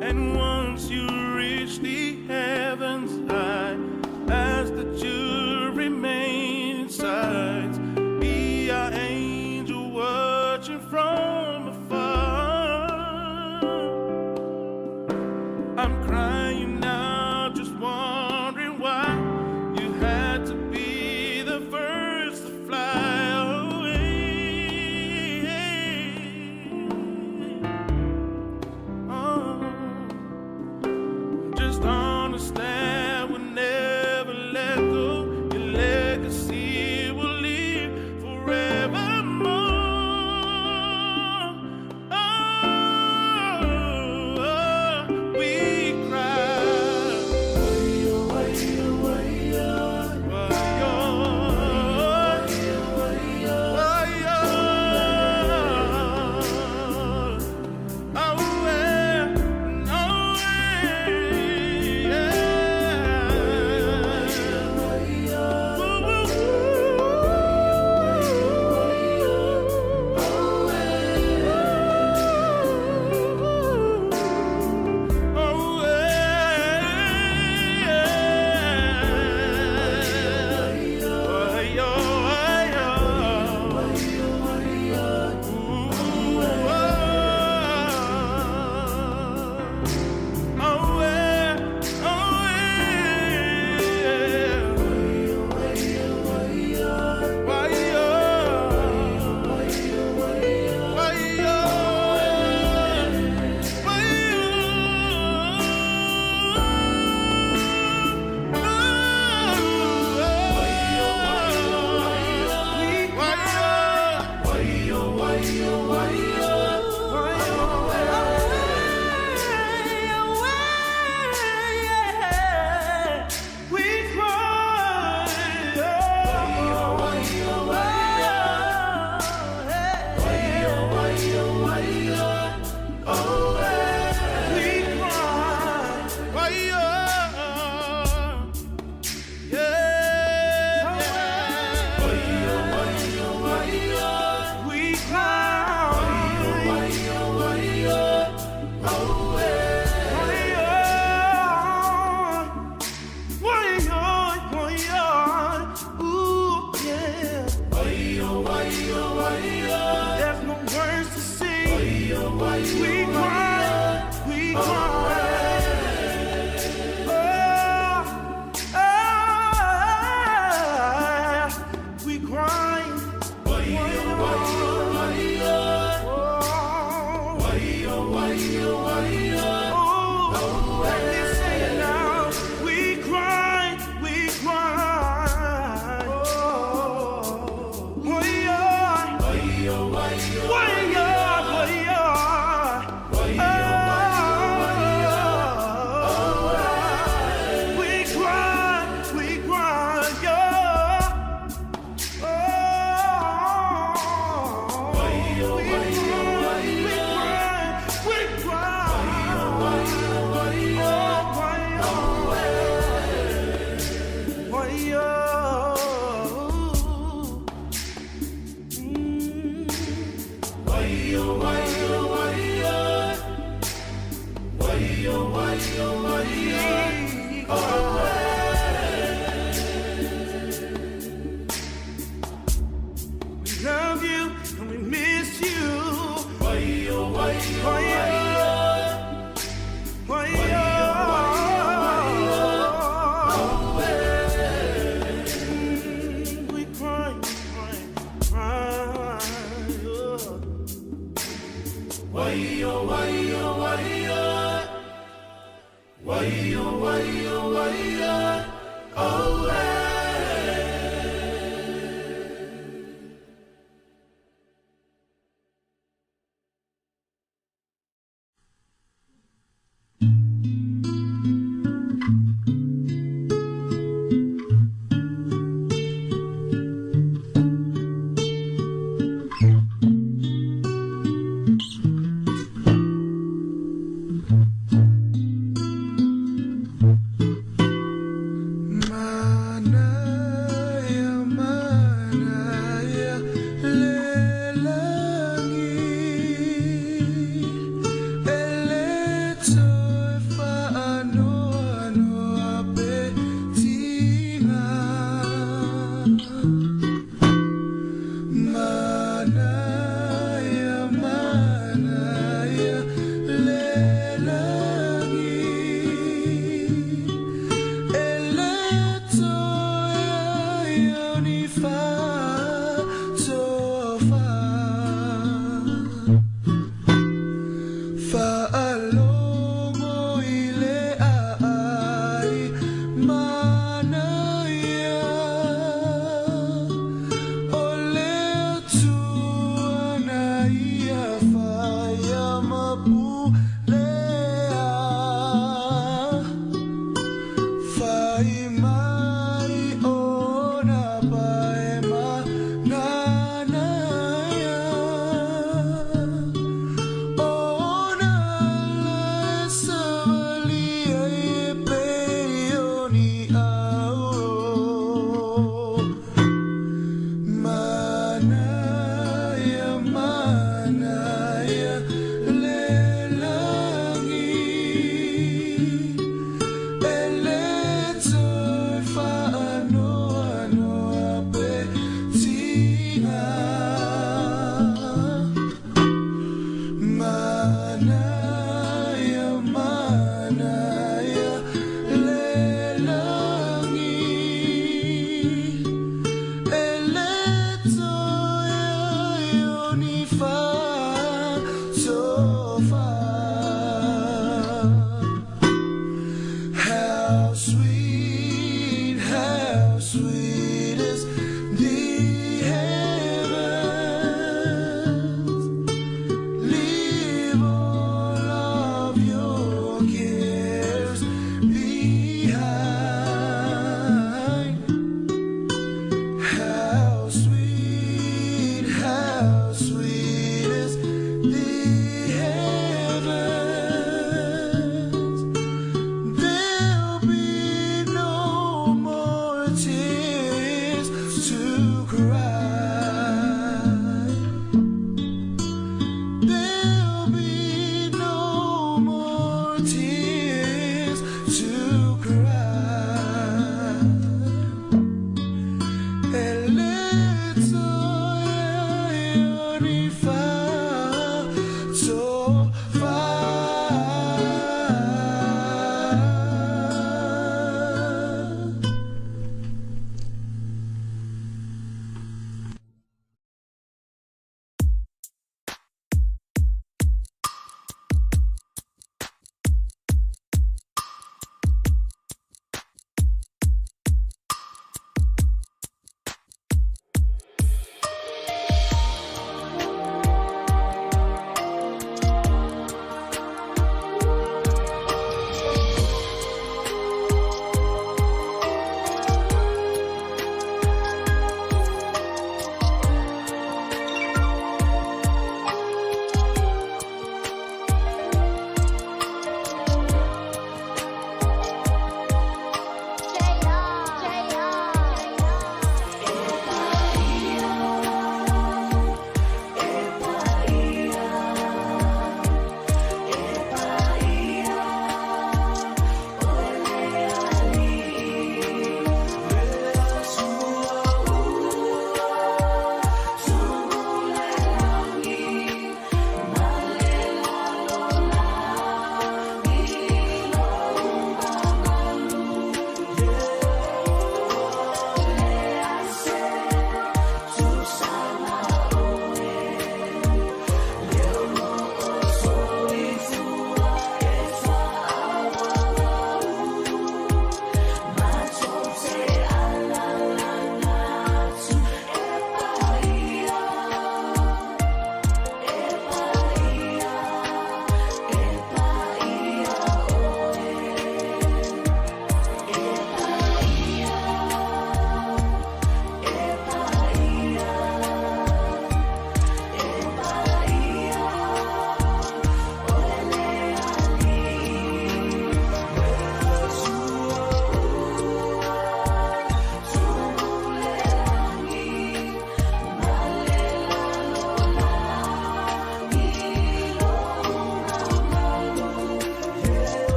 And once you reach the heavens high, ask that you remain inside. Be our angel watching from afar. I'm crying now, just wondering why you had to be the first to fly away. Oh, We cry, we cry. Oh, ah, we cry. Oh, let me say it now. We cry, we cry. Oh, yeah. Why, yeah, why, yeah. Oh, we cry, yeah. Oh, we cry, we cry, we cry. Oh, why, oh, why, oh. We love you and we miss you. Why, oh, why, oh. We cry, cry, cry. Oh. Mana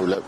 Folau.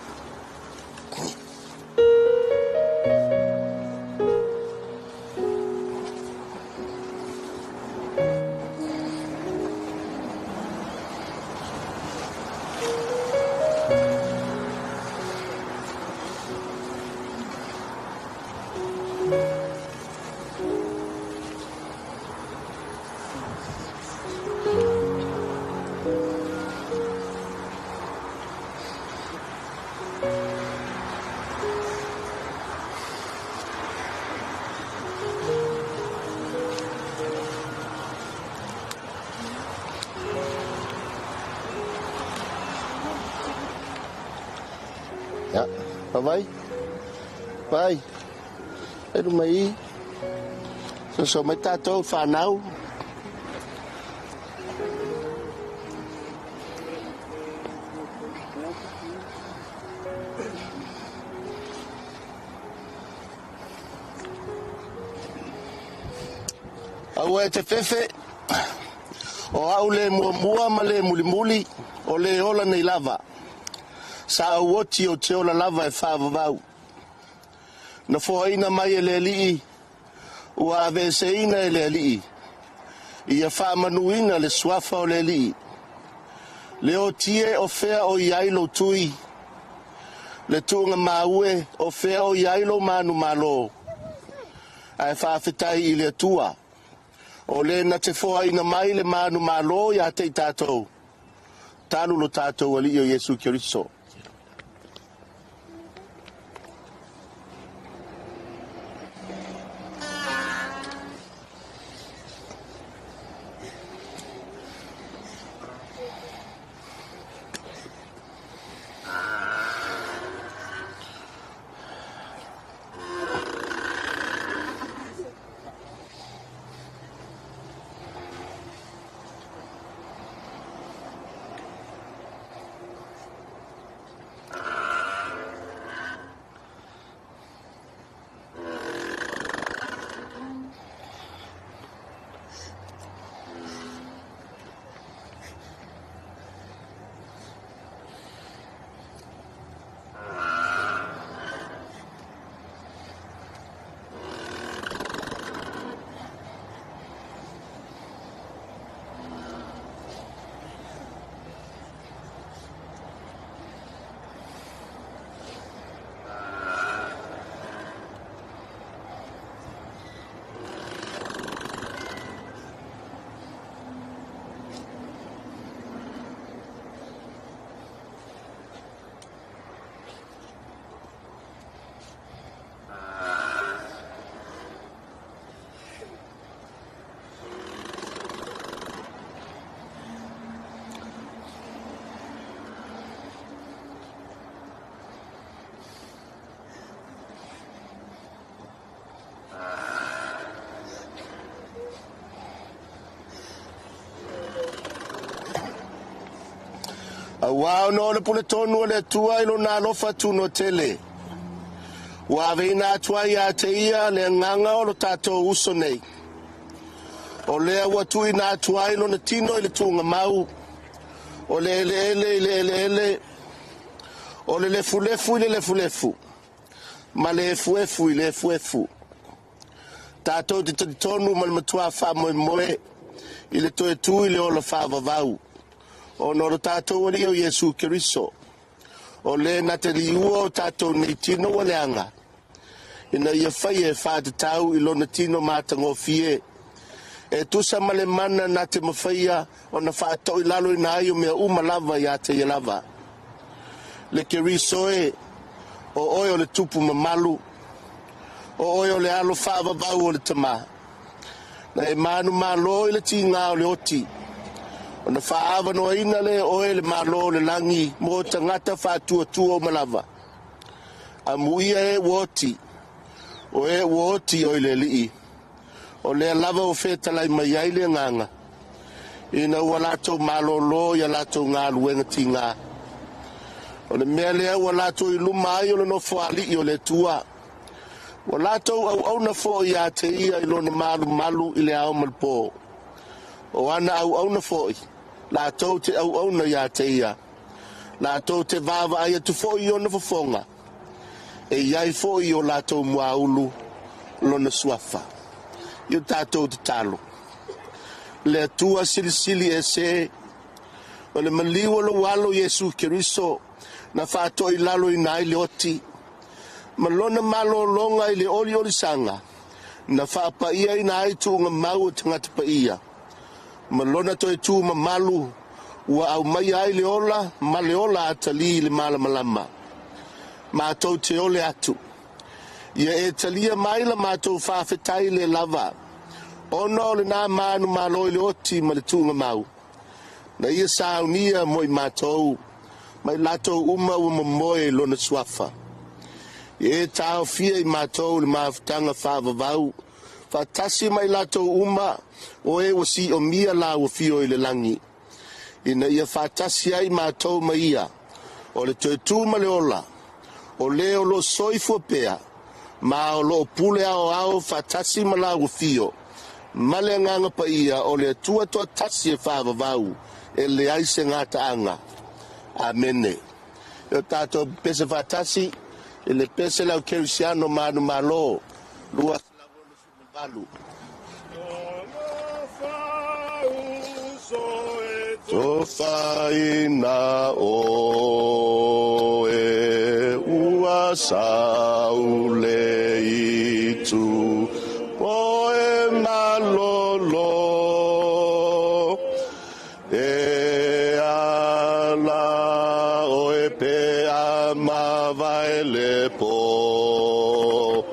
Ia, Vavae, Vai, elu mai i, soso mai tatou fanau. Aua e te fefe, o au le muamua ma le mulimuli, o le ola nei lava. Sa ou oti ou te ola lava e faavavau. Na foaina mai e le Alii, ua aveeseina e le Alii, ia faamanuina le suafa o le Alii. Le oti e o fea o i ai lou tui, le tuuga e o fea o i ai lou manumalo. Ae faafetai i le Atua, o le na te foaina mai le manumalo ia te i tatou, talu lo tatou Alii o Iesu Keriso. Auā ona o le puletonu o le Atua i lona alofa tunoa tele. Ua aveina atu ai ia te ia le agaga o lo tatou uso nei. O lea ua tuuina atu ai lona tino i le tuugamau, o le eleele i le eleele, o le lefulefu i le lefulefu, ma le efuefu i le efuefu. Tatou te talitonu ma le matua faamoemoe i le toe tu i le ola faavavau, ona o lo tatou Alii o Iesu Keriso. O le na te liua o tatou nei tino ua leaga, ina ia faia e faatatau i lona tino matagofie, e tusa ma le mana na te mafaia ona faatoilaloina ai o mea uma lava ia te ia lava. Le Keriso e, o oe o le tupu mamalu, o oe o le alo faavavau o le Tamā. Na e manumalo i le tigā o le oti, ona faaavanoaina lea e oe le malo o le lagi mo tagata faatuatua uma lava. Amuia e ua oti, o e ua oti o i le Alii. O lea lava ua fetalai mai ai le agaga, ina ua latou malōlō ia latou galuega tigā. O le mea lea ua latou i luma ai o le nofoaali'i o le Atua. Ua latou auauna foi ia te ia i lona malumalu i le ao ma le pō. O ana auauna foi, latou te auauna ia te ia. Latou te vaavaai atu foi i ona fofoga, e i ai foi i o latou muaulu lona suafa. I o tatou tatalo. Le Atua silisili ese, o le maliu o lou alo Iesu Keriso na faatoilaloina ai le oti, ma lona malologa i le oliolisaga na faapaiaina ai tuugamau o tagata paia, ma lona toe tu mamalu ua aumaia ai le ola ma le ola atalī i le malamalama. Matou te ole atu, ia e talia mai la matou faafetai le lava, ona o lena manumalo i le oti ma le tuugamau, na ia saunia mo i matou, ma i latou uma ua momoe i lona suafa. Ia e taofia i matou le mafutaga faavavau, faatasi ma i latou uma o e ua siomia la ua fio i le lagi, ina ia faatasi ai matou ma ia, o le toe tu ma le ola, o le o lo o soifua pea, ma o lo o pule aoao faatasi ma la ua fio, ma le agaga paia o le Atua toatasi e faavavau, e leai se gataaga. Amene. E o tatou pese faatasi, i le pese lau kerisiano manumalo, 268. Tofaina oe ua saule i tu poe malolo e ala oe pe a mavae le po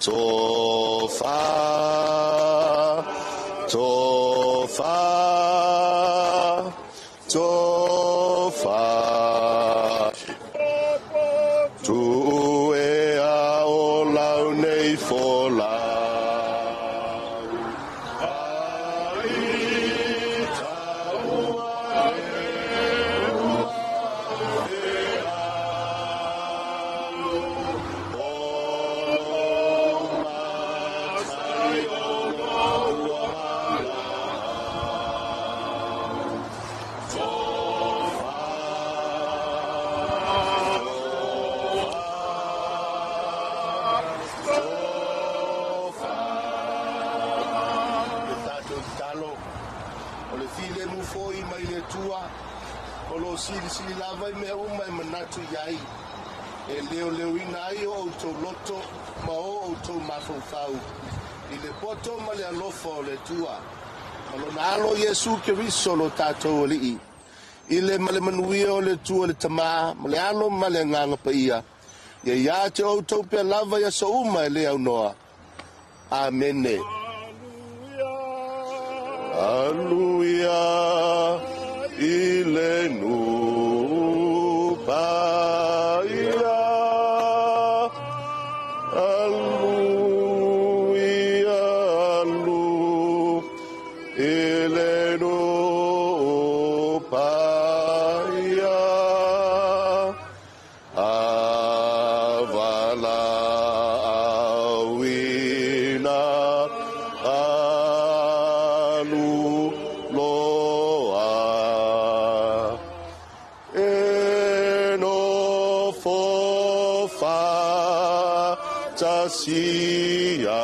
tofa tofa tofa tu e a o lau nei folau ai taua e ua fealu o lo matai o lo ua malau tofa tofa tofa. Le tatou tatalo o le filemu foi mai le Atua o lo o silisili lava i mea uma e manatu i ai, e leoleoina ai o outou loto ma o outou mafaufau i le poto ma le alofa o le Atua ma lona alo Iesu Keriso lo tatou Alii, i le ma le manuia o le Atua le Tamā ma le Alo ma le Agaga Paia, ia ia te outou pea lava i aso uma e le aunoa. Amene. Aluia i le nuu paia. Aluia, alu i le nuu paia. Avalauina alu loa e nofo faatasi ai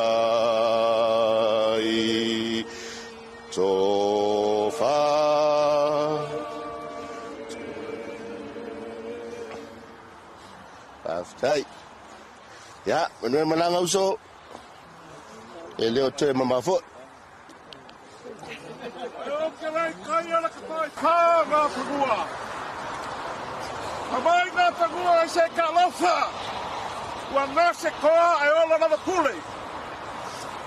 tofa. Faafetai. Ia, manuia malaga uso. E le o toe mamao foi. O ke lai kai ala ka toi pā ngā pangua. Ka mai ngā pangua e se ka alofa. Ua nase koa e ola lava pule.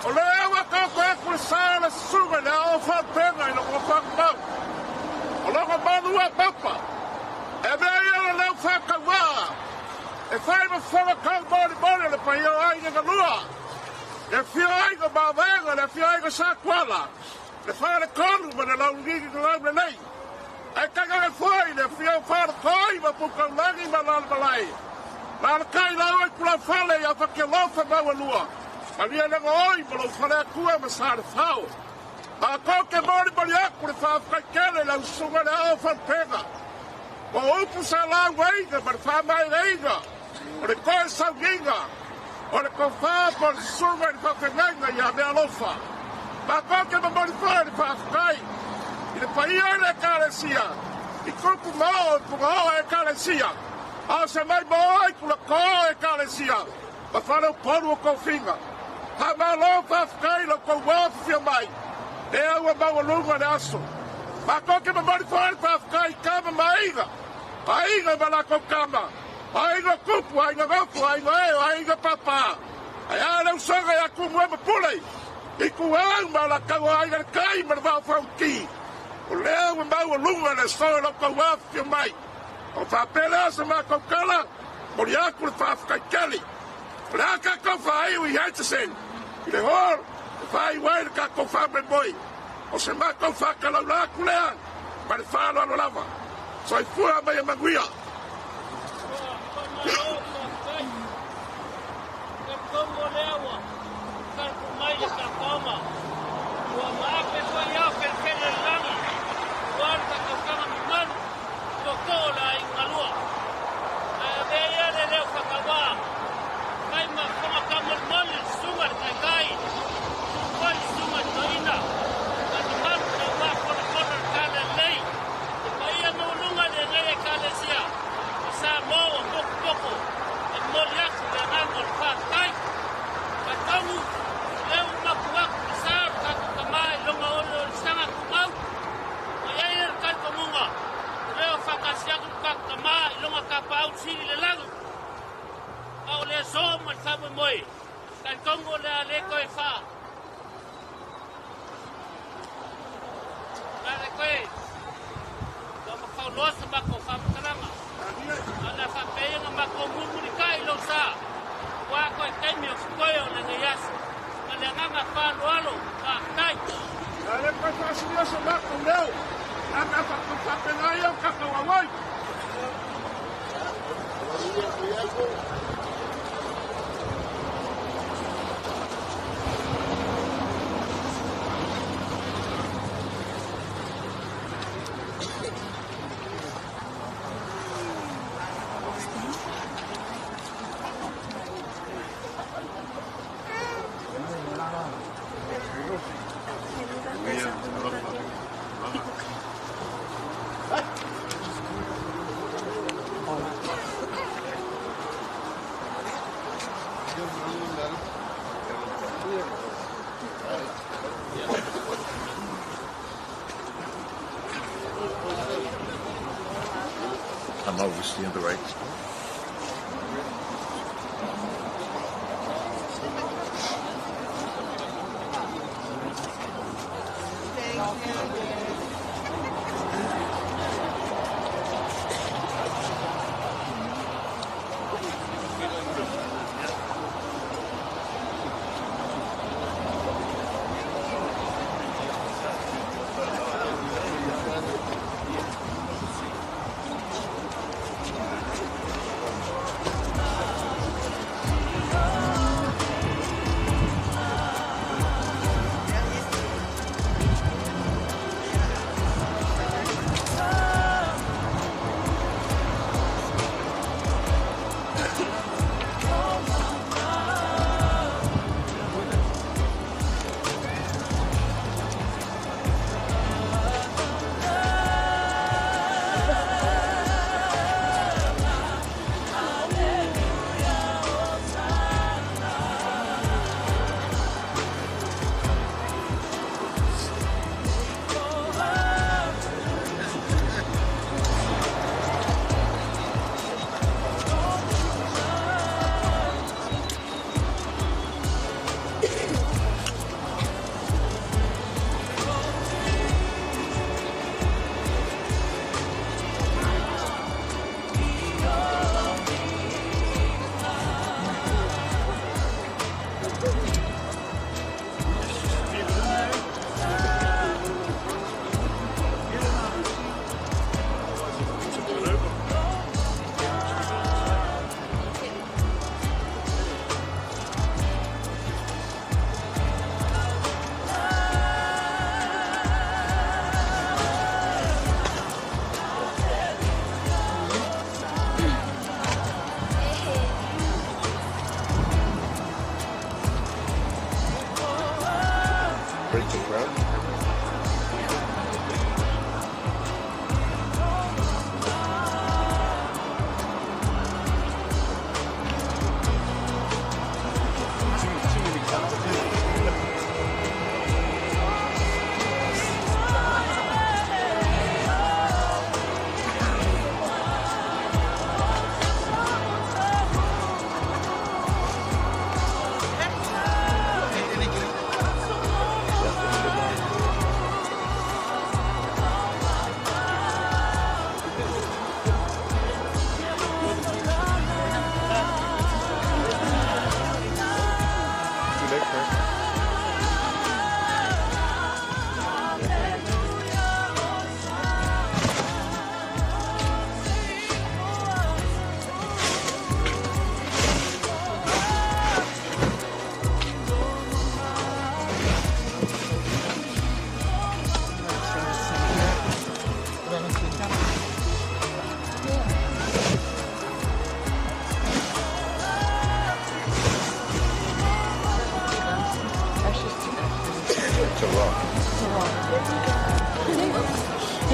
O le awa ka ko e kule sa le susuga le ao whanpenga i longa whakmau. O longa manua papa. E mea ia le lau whakauaa. E whai ma whanga kau mori mori le pai o ai nga lua. Le fio ai nga mawenga, le fio ai nga sakuala. Le whare le kolu ma le lau ngigi nga lau le lei. Ai kanga le foi le fio whare koi ma pukaulangi ma lala malai. Lala kai lau ai kula whale i au whake lofa maua lua. Maria le oi ma lau whare akua ma sa le whao. A kau ke mori mori aku le whawhai kele lau sunga le ao whanpenga. O O upu sa lauaiga ma le faamaeleiga, o le koe sauniga, o le tofa po o le susuga i le faafeagaiga ia Mealofa. Matou te momoli foi le faafetai i le paia o le Ekalesia, i tupu ma oo i punaoo o Ekalesia, a o se maimoa i tulatoa o Ekalesia ma faleupolu o tofiga. Faamalo faafetai i lo outou afifio mai, lea ua maualuga le aso. Matou te momoli foi le faafetai i Tama ma Aiga, Aiga ma latou Tama, Aiga Tupu, Aiga Nofo, Aiga E, o Aiga Papa. Ae a le usoga ia Tumua ma Pule, Ituau ma Alataua, Aiga i le Tai ma le Vaa o Fonoti. O lea ua maualuga le aso i lo outou afifio mai. O faapea lea sa matou tala, momoli atu le faafetai tele. O le a tatou faaiu i Aitchison i le hall e faaiu ai le tatou faamoemoe. O se matou faatalaula atu lea ma le faaaloalo lava. Soifua ma ia manuia. Talitonu o lea ua tatou mai le tapaoga ua maape foi ao felefele o le lagi ua le tatou mamalu tootoo o le aiga galua. Ae avea ia le leo faatauvaa fai ma fofoga taumolimoli le susuga i le taitai, susu foi le susuga i le toeaina ma le mamalu tauvaa konakono o le Talalelei, le paia maualuga i lenei Ekalesia o Samoa ua potopoto e momoli atu le agaga o le faafetai. Talitonu o lea ua mapu atu le sa o le tatou tama i lona oliolisaga tumau. Ua i ai le talitonuga o lea ua faatasi atu le tatou tama i lona tapaau sili i le lagi. A o le aso ma le faamoemoe, talitonu o le a le toe faa o le a le toe faamafauloa sa matou faamatalaga. A o le a faapea ia ona matou mulimulitai i lou sa, ua toe taimi o totoe o lenei aso. Ma le agaga faaaloalo, faafetai. A le toe faasilia so matou leo, a ta faapena ai o tatou auai. I'm obviously in the right spot.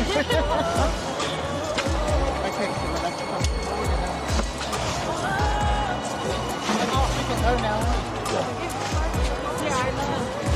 Okay, so that's And off we can go now. Yeah, I know.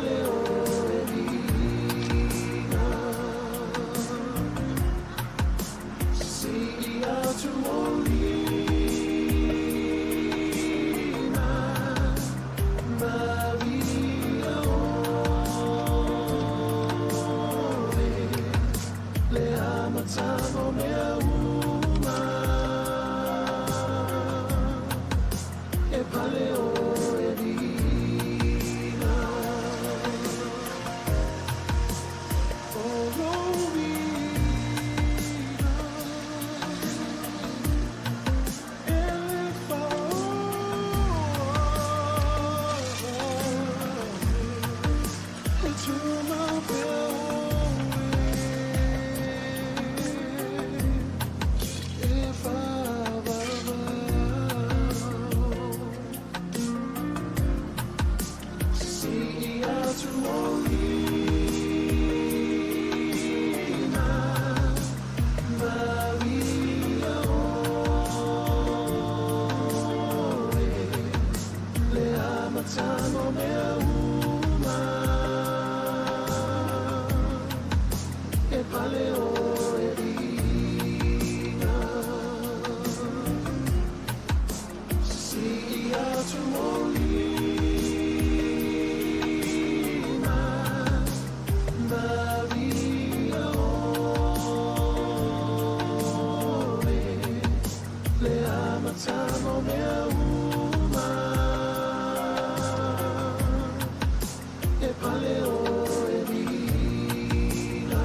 pale o e viiga. Si atu o lima, Maria oe, le amataga o mea uma, e pale oe viiga. O lou viiga, e le faaoa, e tumau pea oe, e faavavau. Sii atu o lima, Maria oe, le amataga o mea uma, e pale oe viiga. Sii atu o lima, Maria oe, le amataga o mea uma, e pale oe viiga.